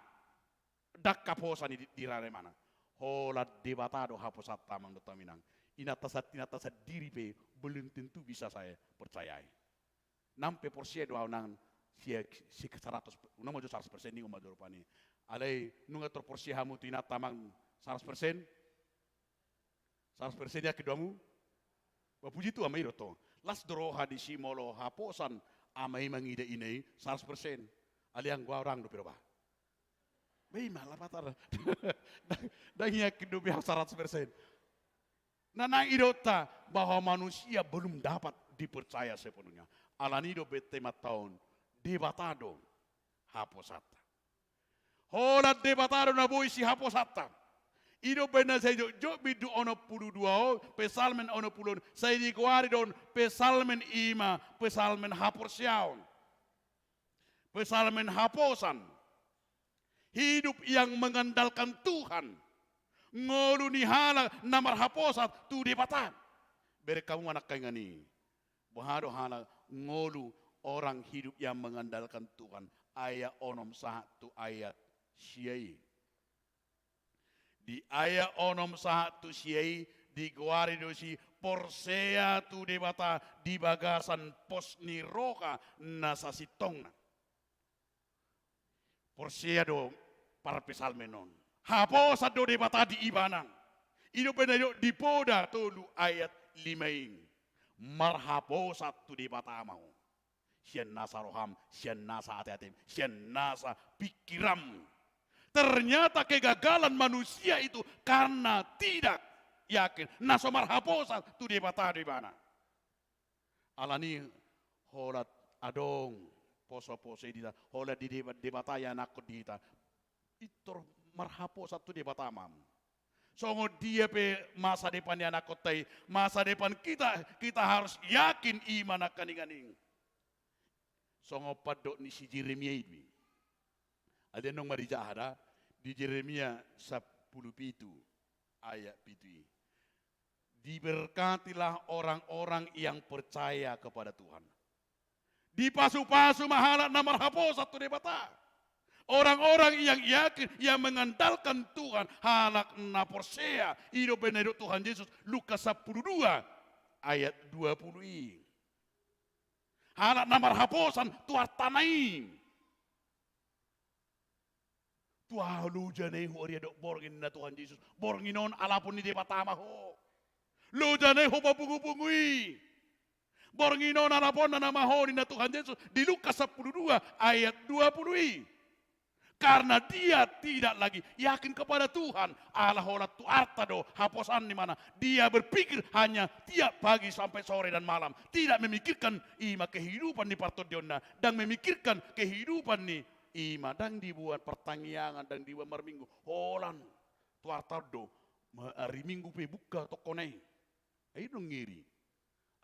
Ndang haposan i di, di rana ibana. Holan Debata do haposanta, amang dohot hamu inang. Inanta sa-, inanta sandiri pe belum tentu bisa saya percayai. Nang pe porsea do au nang, si, si seratus, unang ma jo seratus persen ningon ma jo rupani. Alai, nunga tor porsea hamu tu inanta amang seratus persen? Saratus persen yakin do hamu? Ba puji Tuhan ma i do tong. Las do roha disi molo haposan ama i mangida ina i saratus persen. Alai anggo au ndang dope ro ba. Ba i ma lapatar. Ndang, ndang yakin dope au saratus persen. Na naeng idaonta bahwa manusia belum dapat dipercaya sepenuhnya. Alani i do beta i ma taon, Debata do haposanta. Holan Debata do na boi sihaposanta. I do baen na sai jotjot bindu onom pulu dua on, Psalmen onom pulu on, sai digoari do on Psalmen i ma, Psalmen haporseaon. Psalmen haposan. Hidup yang mengandalkan Tuhan. Ngolu ni halak na marhaposan tu Debata. Bereng hamu ma nangkaningan i. Boha do halak ngolu, orang hidup yang mengandalkan Tuhan. Ayat onom sahat tu ayat sia i. Di ayat onom sahat tu sia i digoari do disi porsea tu Debata di bagasan pos ni roha na sasintongna. Porsea do parpsalmen on. Haposan do Debata di ibana. I do baen na didok di Poda tolu ayat lima i. Marhaposan tu Debata ma ho. Sian nasa roham, sian nasa ateatem, sian nasa pingkiram. Ternyata kegagalan manusia itu karena tidak yakin. Na so marhaposan tu Debata do ibana. Alani holan adong posoposo i di hita, holan di Deba-, Debata ianakhon di hita. Pintor marhaposan tu Debata ma hamu. Songon dia pe masa depan ianakhonta i, masa depan kita, kita harus yakin i ma nangkaningan i. Songon pandok ni si Jeremia i do i. Alai annon ma dijahada di Jeremia sampulu pitu ayat pitu i. Diberkatilah orang-orang yang percaya kepada Tuhan. Dipasupasu ma halak na marhaposan tu Debata. Orang-orang yang yakin, yang mengandalkan Tuhan, halak na porsea, i do baen na didok Tuhan Jesus, Lukas sampulu dua ayat dua pulu i. Halak na marhaposan tu artana i. Tu ahu lojana i ho, ari adong borngin na Tuhan Jesus. Borngin on alapon ni Debata ma ho. Lojana i ho papungupungu i. Borngin on alaponna nama ho ninna Tuhan Jesus di Lukas sampulu dua ayat dua pulu i. Karena dia tidak lagi yakin kepada Tuhan, ala holan tu arta do haposan ni ibana. Dia berpikir hanya tiap pagi sampai sore dan malam. Tidak memikirkan i ma kehidupan ni partondionna, ndang memikirkan kehidupan ni i ma, ndang diboan partangiangan, ndang diboan marminggu. Holan tu arta do, ma-, ari Minggu pe buka tokona i. Ai dung ngeri.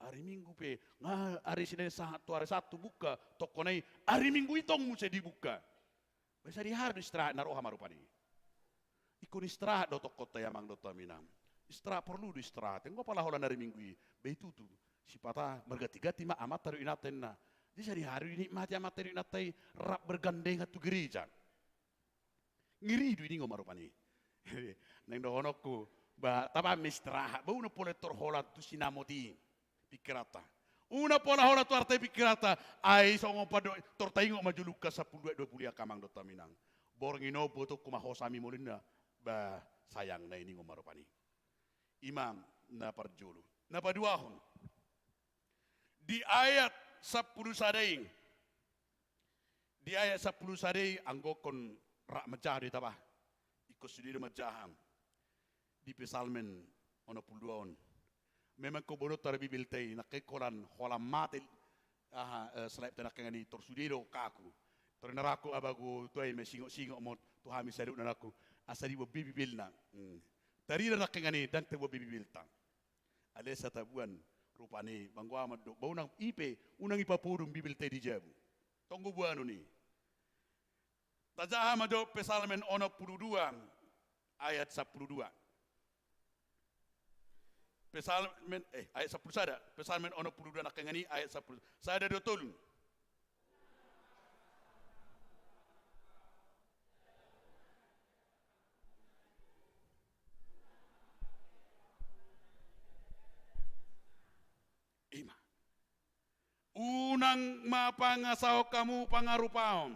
Ari Minggu pe, nga ari Senin sahat tu ari Sabtu buka, tongkona i ari Minggu i tong muse dibuka. Ba sadihari do istirahat na roha ma rupani. Ingkon istirahat do tongkonta i amang dohot hamu inang. Istirahat, porlu do istirahat. Anggo pola holan ari Minggu i, ba i tutu. Sipata marganti-ganti ma amanta dohot inanta inna. Jadi sadihari do dinikmati amanta dohot inanta i rap bergandengan tu gereja. Ngeri do i, ningon ma rupani. Naeng dohononku, ba tamba ma istirahat, ba unang pola tor holan tu sinamot i pikiranta. Unang pola holan tu arta i pikiranta, ai songon pandok, tor taingot ma jolo Lukas sampulu dua ayat dua pulu i angka amang dohot hamu inang. Borngin on botongku ma hosami molo ninna, ba sayangna i, ningon ma rupani. I ma na parjolo. Na paduahon. Di ayat sampulu sada i. Di ayat sampulu sada i, anggo ingkon rap manjaha do hita bah. Ingkon sude do manjaha. Di Psalmen onom pulu dua on. Memang ingkon boanonta do Bibelta i, nangkin holan, holan mate, aha, eh, salapta nangkin i, tor sude do angka ahu. Tor ninna raja i, abagu, tu ai ma singot-singot ma tu hami saluhutna, nangkin. Asa diboan be Bibelna. Hmm. Tarida nangkin i, ndang taboan be Bibelta. Alai asa taboan rupani, ba anggo ahu mandok, ba unang i pe, unang ipapodom Bibelta i di jabu. Tonggo boanon i. Tajaha ma jo Psalmen onom pulu dua ayat sampulu dua. Psalmen, eh, ayat sampulu sada. Psalmen onom pulu dua nangkin i ayat sampulu sada dohot tolu. I ma. Unang ma pangasahon hamu pangarupaon,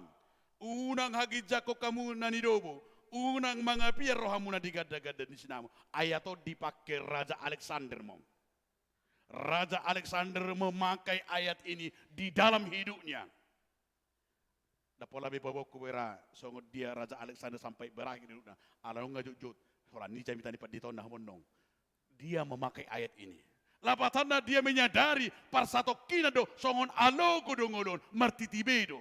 unang haginjangkon hamu na nidobo, unang mangapian rohamuna di ganda-ganda ni sinamot. Ayat on dipangke Raja Alexander ma on. Raja Alexander memakai ayat ini di dalam hidupnya. Ndang pola be paboaonku bera songon dia Raja Alexander sampai berakhir hidupna. Ala nunga jotjot. Holan ni jamita ni pandita on na humondong. Dia memakai ayat ini. Lapatanna dia menyadari parsatongkinan do songon alogo do ngolu on, martiti be do.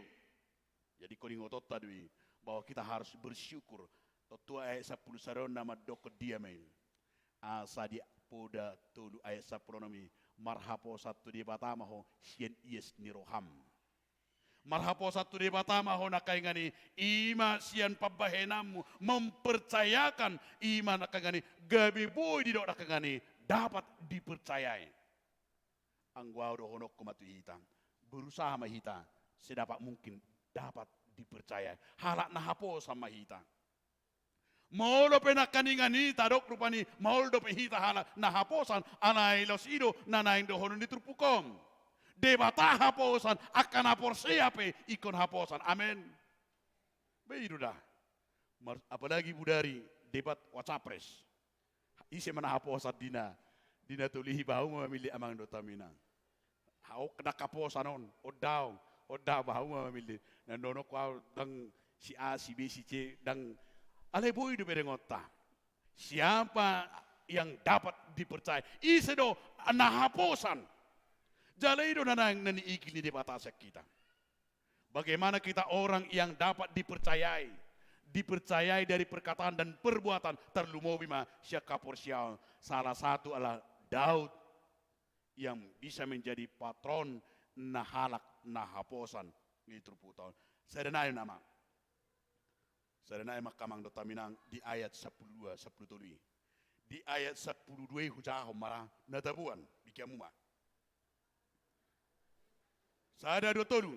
Jadi ingkon ingotonta do i bahwa kita harus bersyukur. Tontu ayat sampulu sada on na mandokkon dia ma i. Asa di Poda tolu ayat sampulu onom i, marhaposan tu Debata ma ho sian ias ni roham. Marhaposan tu Debata ma ho nangkiningan i, i ma sian pambahenanmu, mempercayakan, i ma nangkiningan i, gabe boi didok nangkiningan i, dapat dipercayai. Anggo ahu dohononku ma tu hita, berusaha ma hita sedapat mungkin dapat dipercayai. Halak na haposan ma hita. Molo pe nangkiningan i tadok rupani, maol dope hita halak na haposan, alai laos i do na naeng dohonon ni turpuk on. Debata haposan, angka na porsea pe ingkon haposan. Amen. Ba i do da. Mar-, apalagi bodari debat wacapres. Ise ma na haposan di na, di na tolu i, ba hamu ma mamillit amang dohot hamu inang. Hau ndang haposan on, on daong, on daong, ba hamu ma mamillit. Na dohononku ahu ndang si A, si B, si C, ndang, alai boi do berengonta. Siapa yang dapat dipercaya? Ise do na haposan? Jala i do na naeng na niigil ni Debata sian hita. Bagaimana kita orang yang dapat dipercayai? Dipercayai dari perkataan dan perbuatan, tarlumobi ma sian haporseaon. Salah satu adalah Daud yang bisa menjadi patron na halak na haposan di turpukta on. Sada nai nama. Sada nai ma angka amang dohot hamu inang di ayat sampulu dua, sampulu tolu i. Di ayat sampulu dua i hujahahon ma ra na taboan, bege hamu ma. Sada, dua, tolu.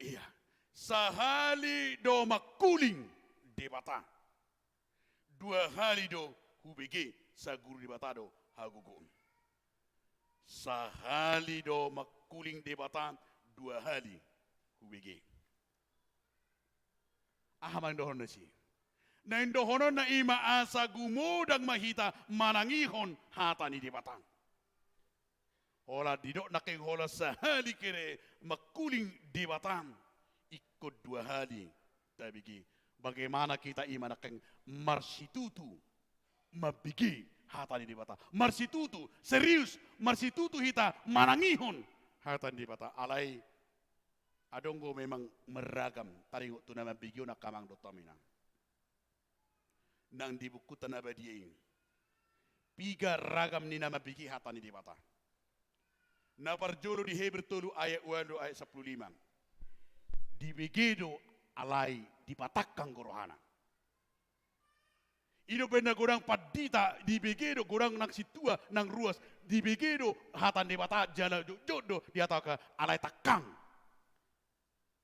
Ia, sahali do mangkuling Debata, dua hali do hubege saguru Debata do hagogoon. Sahali do mangkuling Debata, dua hali hubege. Aha ma naeng dohonon na disi? Naeng dohononna i ma asa gumodang ma hita manangihon hata ni Debata. Holan didok nangkin holan sahali kere mangkuling Debata, ingkon dua hali tabege. Bagaimana kita i ma nangkin marsitutu mambege hata ni Debata. Marsitutu, serius, marsitutu hita manangihon hata ni Debata. Alai adong do memang marragam taringot tu na mambege on angka amang dohot hamu inang. nang di bukuta na badia i. Piga ragam ni na mambege hata ni Debata. Na parjolo di Heber tolu ayat ualu, ayat sampulu lima. Dibege do alai dipatangkang do rohana. I do umbahen na godang pandita, dibege do, godang nang sintua, nang ruas, dibege do hata ni Debata jala jotjot do dihatahon, alai tangkang.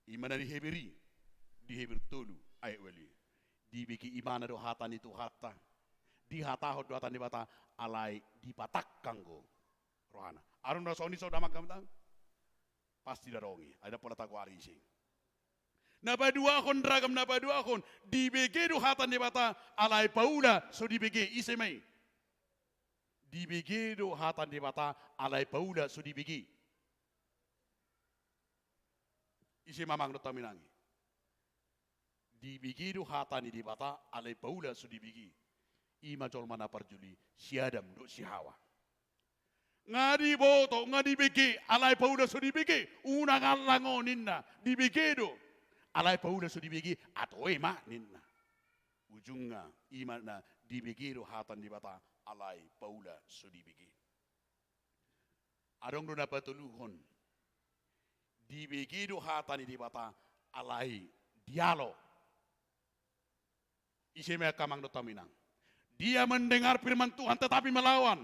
I ma na di Heber i, di Heber tolu ayat ualu. Dibege imana do hata ni Tuhanta. Dihatahon do hata ni Debata, alai dipatangkang do rohana. Adong do na songon i songon na mangkam tang? Pasti adong i, ai ndang pola tagoari ise. Na paduahon, ragam na paduahon, dibege do hata ni Debata, alai paula so dibege, ise ma i? Dibege do hata ni Debata, alai paula so dibege. Ise ma amang dohot hamu inang i? Dibege do hata ni Debata, alai paula so dibege. I ma jolma na parjolo i, si Adam dohot si Hawa. Nga diboto, nga dibege, alai paula so dibege, unang allang on ninna, dibege do. Alai paula so dibege, atoe ma ninna. Ujungna, i ma na dibege do hata ni Debata, alai paula so dibege. Adong do na patoluhon. Dibege do hata ni Debata, alai dialo. Ise ma i angka amang dohot hamu inang? Dia mendengar firman Tuhan tetapi melawan.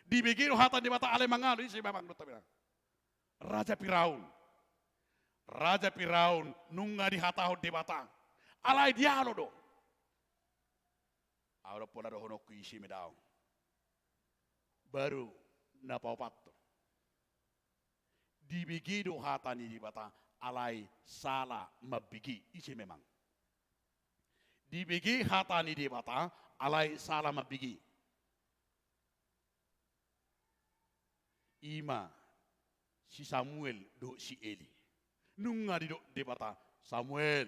Dibege do hata ni Debata alai mangalo, ise ma i amang dohot hamu inang? Raja Firaun. Raja Firaun nunga dihatahon Debata. Alai dialo do. Ahu ndang pola dohononku ise ma i daong. Baru na paopathon. Dibege do hata ni Debata alai sala mambege, ise ma i amang? Dibege hata ni Debata alai sala mambege. I ma si Samuel dohot si Eli. Nunga didok Debata, "Samuel,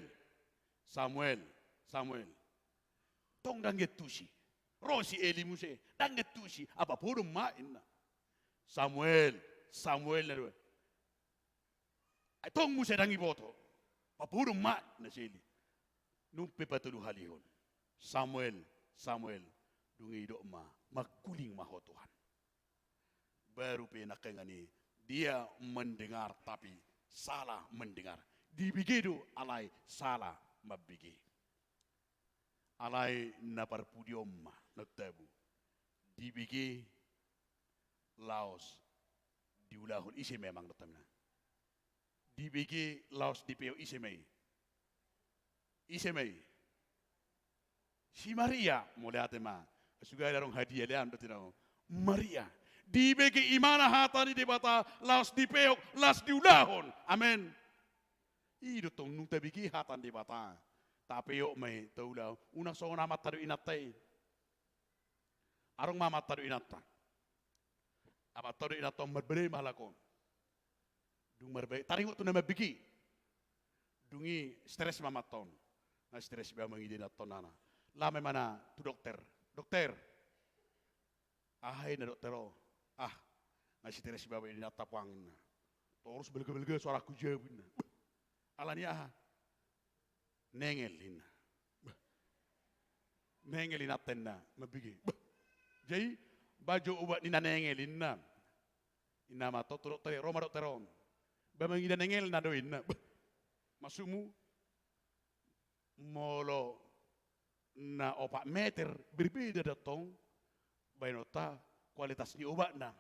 Samuel, Samuel." Tong ndang get tusi. Ro si Eli muse, "Ndang get tusi, apa podom ma?" ninna. "Samuel, Samuel," ninna dua. Ai tong muse ndang diboto. "Apa podom ma?" ninna si Eli. Nunga pe patoluhalihon. "Samuel, Samuel." Dung i didok ma, "Mangkuling ma ho Tuhan." Baru pe nangkaningan i, dia mendengar tapi salah mendengar. Dibege do alai salah mambege. Alai na parpudi on ma na tabu. Dibege laos diulahon, ise ma i amang dohot hamu inang? Dibege laos dipeop, ise ma i? Ise ma i? Si Maria. Mauliate ma. Sude adong hadiah lean dohot inang. Maria. Dibege imana hata ni Debata laos dipeop, laos diulahon. Amen. I do tong nunga tabege hata ni Debata. Tapeop ma i, taulahon. Unang songon amanta dohot inanta i. Adong ma amanta dohot inanta. Amanta dohot inanta on marbadai ma halak on. Dung marbadai, taringot tu na mambege. Dung i stres ma amanta on. Nga stres be ahu mangida inanta on, nana. Laho ma imana tu dokter. "Dokter." "Aha," ninna dokter on. "Ah, nga stres be ahu mangida inanta puang," ninna. "Torus balga-balga suarangku jabu," ninna. "Bah, alani aha?" "Nengel," ninna. "Bah, nengel inanta," ninna, "mambege." "Bah, jadi baen jo obat ni na nengel," ninna. Ninna amanta on tu dokter, ro ma dokter on. "Ba mangida nengelna do," ninna. "Bah, maksudmu?" "Molo na opat meter, berbeda do tong baenonta kualitas ni obatna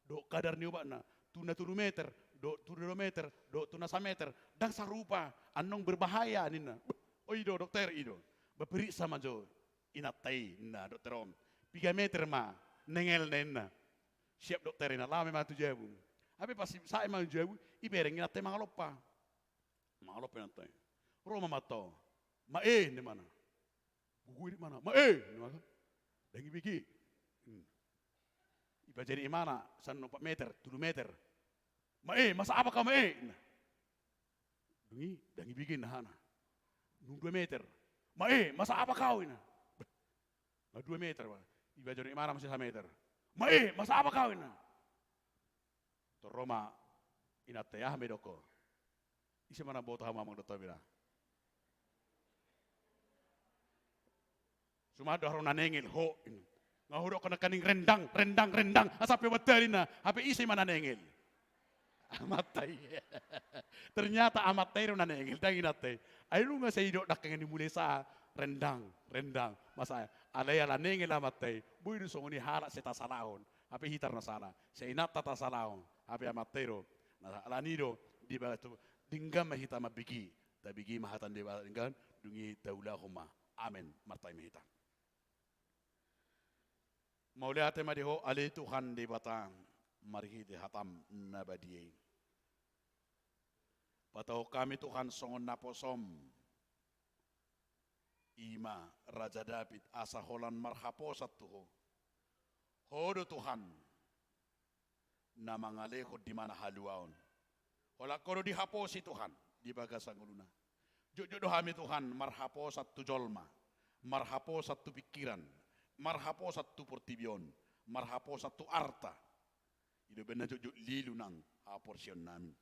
dohot kadar ni obatna. Tu na tolu meter dohot tu na dua meter dohot tu na sameter, ndang sarupa, annon berbahaya," ninna. "Bah, oh, i do dokter, i do. Ba periksa ma jo inanta i," ninna dokter on. "Piga meter ma nengelna?" ninna. "Siap dokter," ninna. Laho ma imana tu jabu. Hape pas sae ma tu jabu, ibereng inanta i mangalompa. Mangalompa inanta i. Ro ma amanta on. "Ma e," ninna imana. Gogo i imana. "Ma e," ninna imana. "Ndang ibege." Hmm. Ipajaha imana, sian opat meter, tolu meter. "Ma e, masa apa kau, ma e?" ninna. Dung i, ndang ibege ninna hana. Dung dua meter. "Ma e, masa apa kau?" ninna. Bah, nga dua meter, bah. Ipajaha imana muse sameter. "Ma e, masa apa kau?" ninna. Tor ro ma inanta i, "Aha ma didok ho?" Ise ma na boto hamu amang dohot hamu inang? Cuma do haru na nengel ho. Nga hudok kena kaning rendang, rendang, rendang. Asa pe bantari na, hape ise ma na nengel. Amanta i. Ternyata amanta i do na nengel, dang inanta i. Ai nunga sai dok dangkang ni mulai sa, rendang, rendang. Masa, alai ala nengel amanta i. Boi do songon i halak sai tasalahon. Hape hita na sala. Sai inanta tasalahon. Hape amanta i do. Na alani do, di bagas tu, denggan ma hita mambege. Tabege ma hata ni Debata denggan, dung i taulahon ma. Amen. Martangiang ma hita. Mauliate ma di Ho, ale Tuhan Debata, marhite hataM na badia i. Patahon hami Tuhan songon naposoM, i ma Raja Daud, asa holan marhaposan tu Ho. Ho do Tuhan, na mangalehon di mana haluaon. Holan Ho do dihaposi Tuhan, di bagasan ngoluna. Jotjot do hami Tuhan, marhaposan tu jolma, marhaposan tu pingkiran, marhaposan tu portibi on, marhaposan tu arta. I do umbahen na jotjot lilu nang haporseaon nami.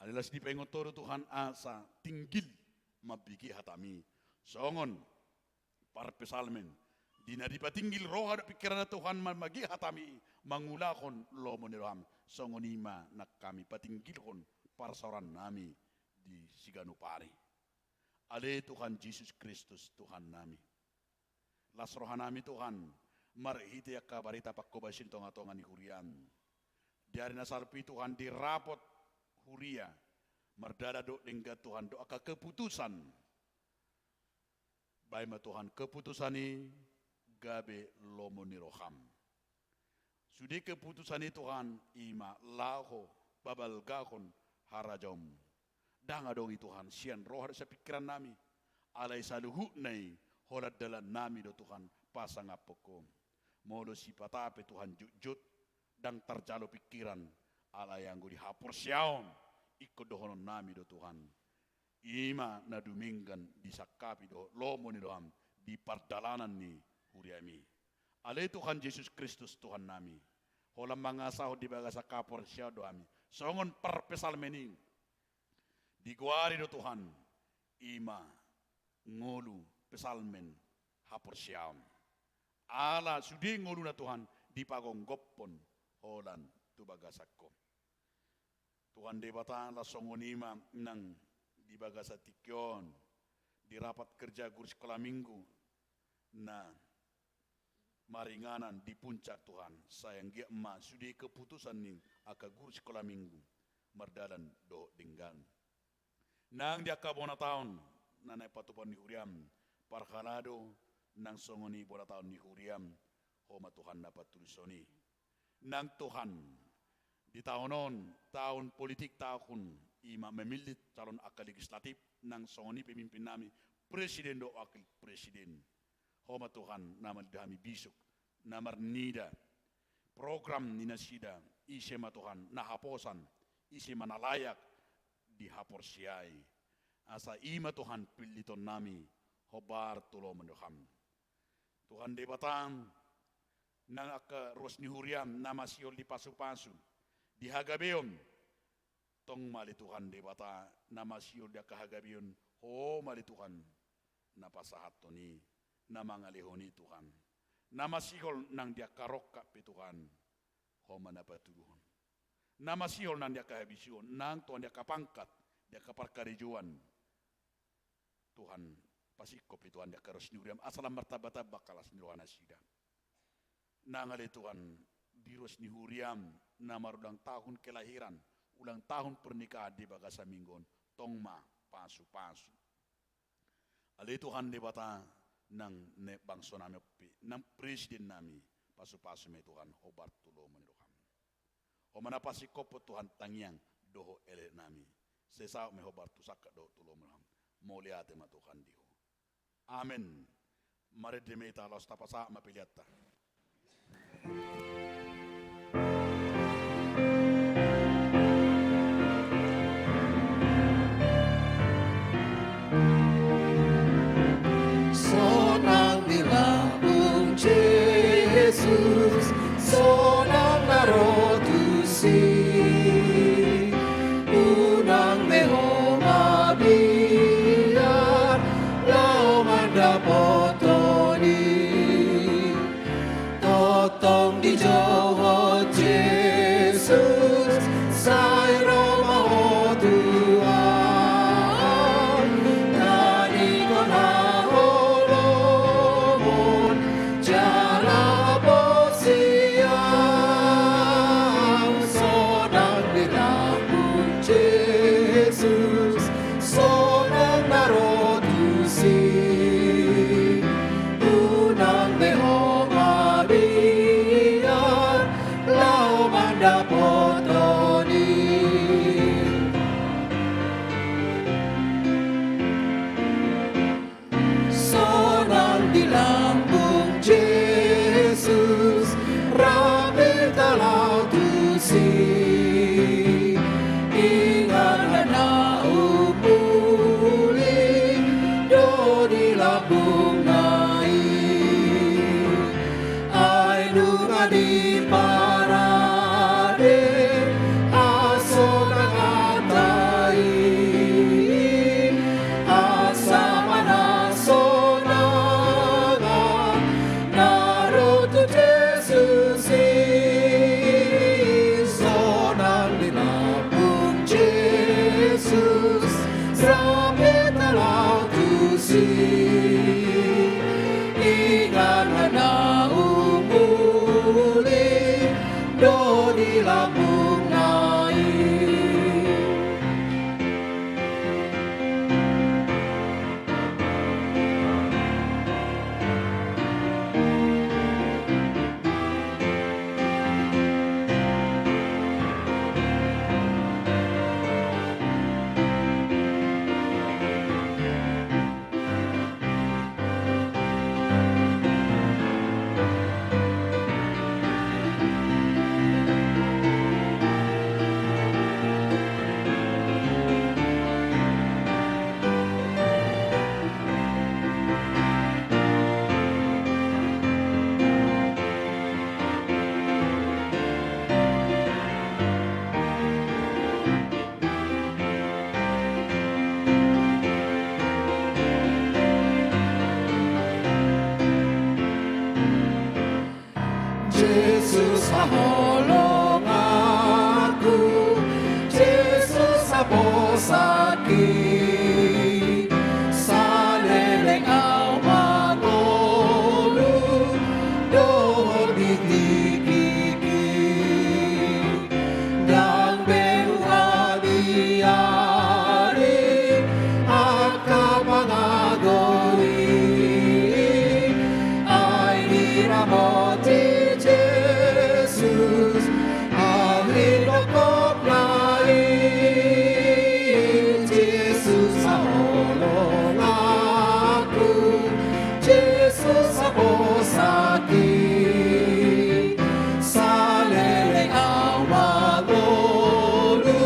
Alai las dipaingot Ho do Tuhan asa tinggil mambege hataMi. Songon parpsalmen, di na dipatinggil roha dohot pingkiranna Tuhan mambege hataMi, mangulahon lomo ni rohaM, songon i ma nang hami patinggilhon parsaoran nami di siganup ari. Ale Tuhan Jesus Kristus Tuhan nami. Las roha nami Tuhan, marhite angka barita pangkobasion di tongatonga ni huriaM. Di ari na salpu i Tuhan di rapot huria, mardalan dohot denggan Tuhan, dohot angka keputusan. Bahen ma Tuhan keputusan i gabe lomo ni rohaM. Sude keputusan i Tuhan, i ma laho pabalgahon harajaonMu. Ndang adong i Tuhan, sian roha dohot sian pingkiran nami. Alai saluhutna i holan dalan nami do Tuhan pasangaphon Ho. Molo sipata pe Tuhan jotjot, ndang tarjalo pingkiran, alai anggo di haporseaon, ingkon dohonon nami do Tuhan. I ma na dumenggan disangkapi dohot lomo ni rohaM di pardalanan ni huriaMi. Ale Tuhan Jesus Kristus Tuhan nami, holan mangasahon di bagasan haporseaon do hami. Songon parpsalmen i, digoari do Tuhan, i ma ngolu psalmen haporseaon. Ala sude ngoluna Tuhan dipagomgophon holan tu bagasan Ho. Tuhan Debata, las songon i ma nang di bagasan tingki on, di rapat kerja guru sikola minggu na maringanan di Puncak Tuhan, sai anggiat ma sude keputusan ni angka guru sikola minggu mardalan dohot denggan. Nang di angka bona taon na naeng patupaon ni huriaM, parhalado nang songon i bona taon ni huriaM, Ho ma Tuhan na patulushon i. Nang Tuhan, di taon on, taon politik, taon i ma memilih calon angka legislatif, nang songon i pemimpin nami, presiden dohot wakil presiden. Ho ma Tuhan na mandidik hami bisuk, na marnida program ni nasida, ise ma Tuhan na haposan, ise ma na layak dihaporseai. Asa i ma Tuhan pilliton nami, hombar tu lomo ni rohaM. Tuhan Debata, nang angka ruas ni huriaM na masihol di pasupasu, di hagabeon, tong ma ale Tuhan Debata, na masihol di angka hagabeon, Ho ma ale Tuhan na pasahathon i, na mangalehon i Tuhan. Na masihol nang di angka rongkap pe Tuhan, Ho ma na patuluhon. Na masihol nang di angka habisuhon, nang Tuhan di angka pangkat, di angka parkarejoan. Tuhan, pasingkop i Tuhan di angka ruas ni huriaM, asa lam martambatamba angka las ni roha nasida. Nang ale Tuhan, di ruas ni huriaM, na marulang tahun kelahiran, ulang tahun pernikahan di bagasan minggu on, tong ma pasupasu. Ale Tuhan Debata, nang ne bangso nami on pe, nang presiden nami, pasupasu ma i Tuhan, hombar tu lomo ni rohaM. Ho ma na pasingkophon Tuhan tangiang dohot elek nami. Sai saut ma i hombar tu sangkap dohot tu lomo ni rohaM. Mauliate ma Tuhan di Ho. Amen. Marende ma hita laos tapasahat ma peleanta. Sonang di lambung Jesus, sonang na ro tusi. Unang be ho mabiar, laho mandapothon Inganan na umuli do di lambungna i. Jesus haholonganku, Jesus haposanki, saleleng au mangolu dohot di tingkingki. Ndang be huabiari angka pangago i, ai diramoti Jesus ahu di dokokna i. Jesus haholonganku, Jesus haposanki, saleleng au mangolu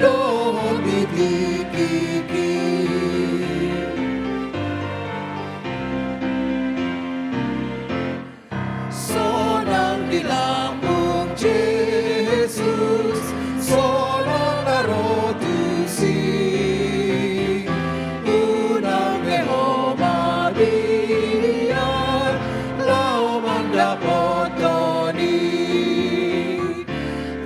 dohot di tingkingki. Sonang di lambung Jesus, sonang na ro tusi. Unang be ho mabiar laho mandapothon i.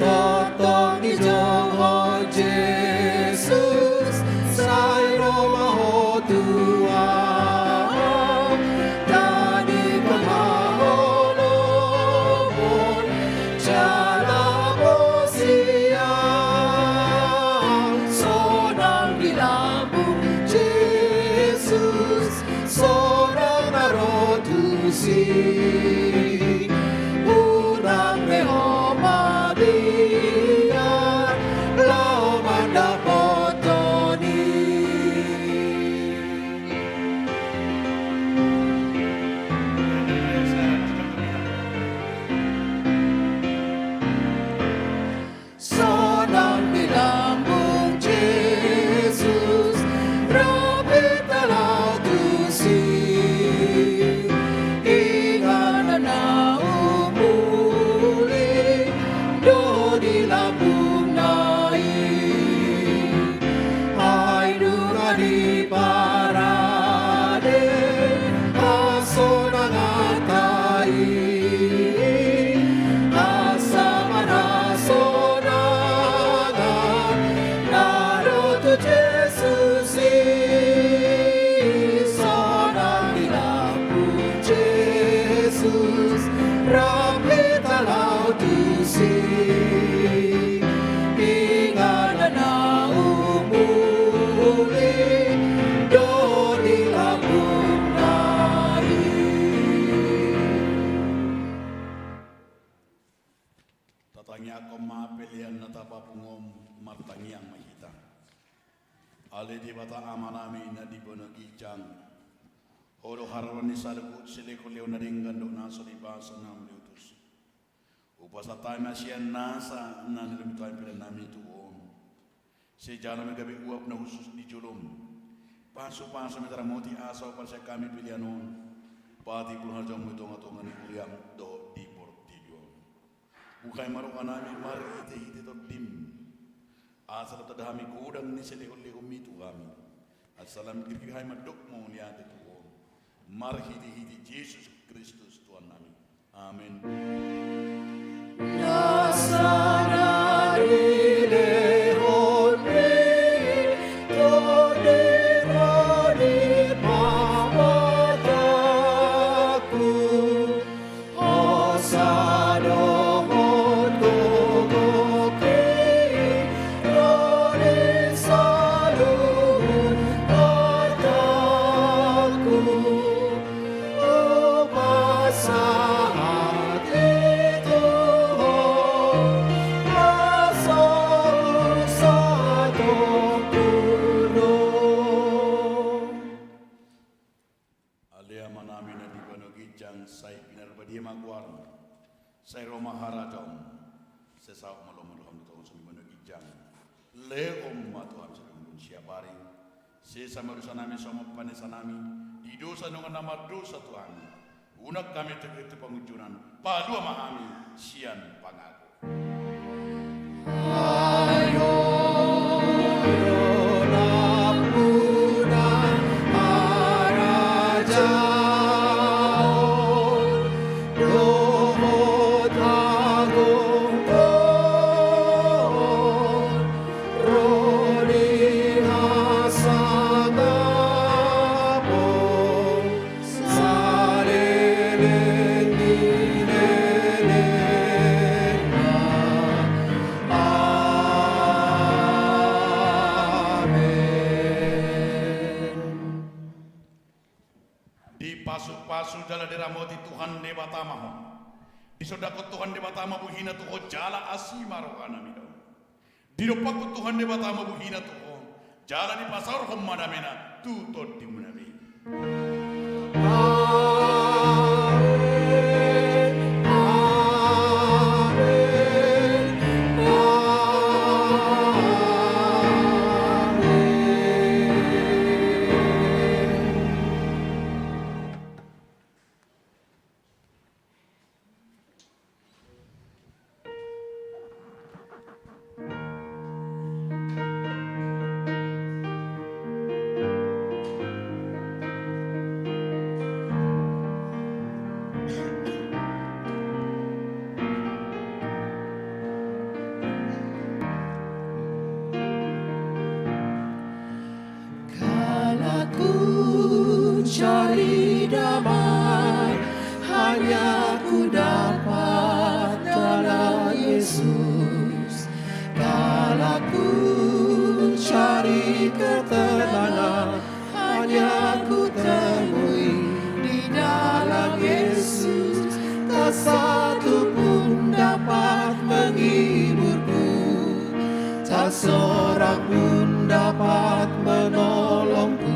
Tongtong dijou ho Jesus, sai ro ma ho tu ahu. Tadingkon ma holomon jala mosiang. Sonang di lambung Jesus, sonang na ro tusi. Unang be ho mabiar laho mandapothon i. Sonang di lambung Jesus, rap hita laho tusi. Inganan na umuli do di lambungna i. Ai nunga diparade hasonanganta i. Asa marhasonangan na ro tu Jesus i. Sonang di lambung Jesus, rap hita laho tusi. Inganan na umuli do di lambungna i. Tatangiangkon ma pelean na tapapungu, martangiang ma hita. Ale Debata Amanami na di banua ginjang, Ho do haroro ni saluhut silehonlehon na denggan dohot na so nibahen nami di utus. Hupasahat hami ma sian nasa na nilobi tu hami pelean nami tu Ho. Sai jalo ma gabe uap na hushus di jolom. Pasupasu ma i, ramoti asa huparsiajak hami pelean on. Patibur hajahaon i di tongatonga ni huriam dohot di portibi on. Buhai ma roha nami marhitehite Tondim. Asa tanda hami godang ni silehonlehonmi tu hami. Asa lam girgir hami mandok mauliate tu Ho. Marhitehite Jesus Kristus Tuhan nami. Amen. Nasa na nilehonmi, Tondim, ro di Dia ma goarmu, sai ro ma harajaonmu, sai saut ma lomo ni roham di tonga songon i di banua ginjang. Lehon ma tu hami sadari on siapari. Sesa ma dosanami songon panesanami di dosa ni dongan na mardosa tu hami. Unang hami togihon tu pangunjunan, palua ma hami sian pangago. Ai Ho do nampuna, harajaon dohot hagogoon, ro di hasangapon saleleng ni lelengna. Amen. Dipasupasu jala diramoti Tuhan Debata ma ho. Disondangkon Tuhan Debata ma bohina tu ho jala asi ma rohana mida. Didompakkon Tuhan Debata ma bohina tu ho, jala dipasaorhon ma damena tu tondimuna be. Amen, amen, amen. Kalak hucari damai, hanya ku dapat dalam Yesus. Kalak hucari ketenangan, hanya ku temui di dalam Yesus. Tak satu pun dapat menghiburku, tak seorang pun dapat menolongku.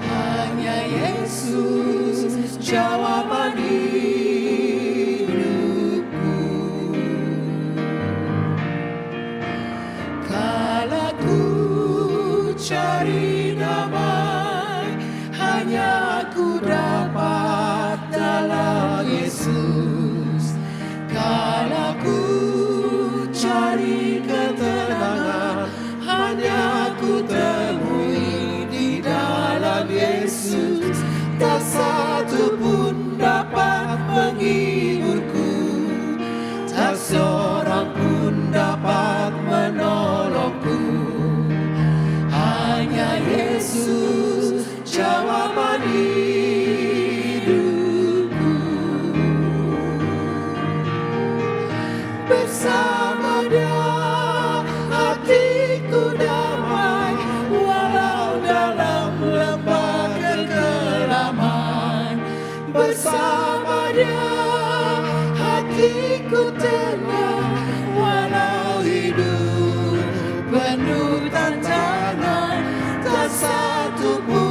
Hanya Yesus jawaban hidupku. Kalak hucari damai, hanya ku dapat dalam Yesus. Kalak hucari ketenangan, hanya ku temui di dalam Yesus. Tak satu pun dapat menghiburku, tak seorang pun dapat menolongku. Hanya Yesus jawaban hidupku. Bersama Dia hatiku damai, walau dalam lembah kekelaman. Bersama Dia hatiku tenang, walau hidup penuh tantangan. Tak satu pun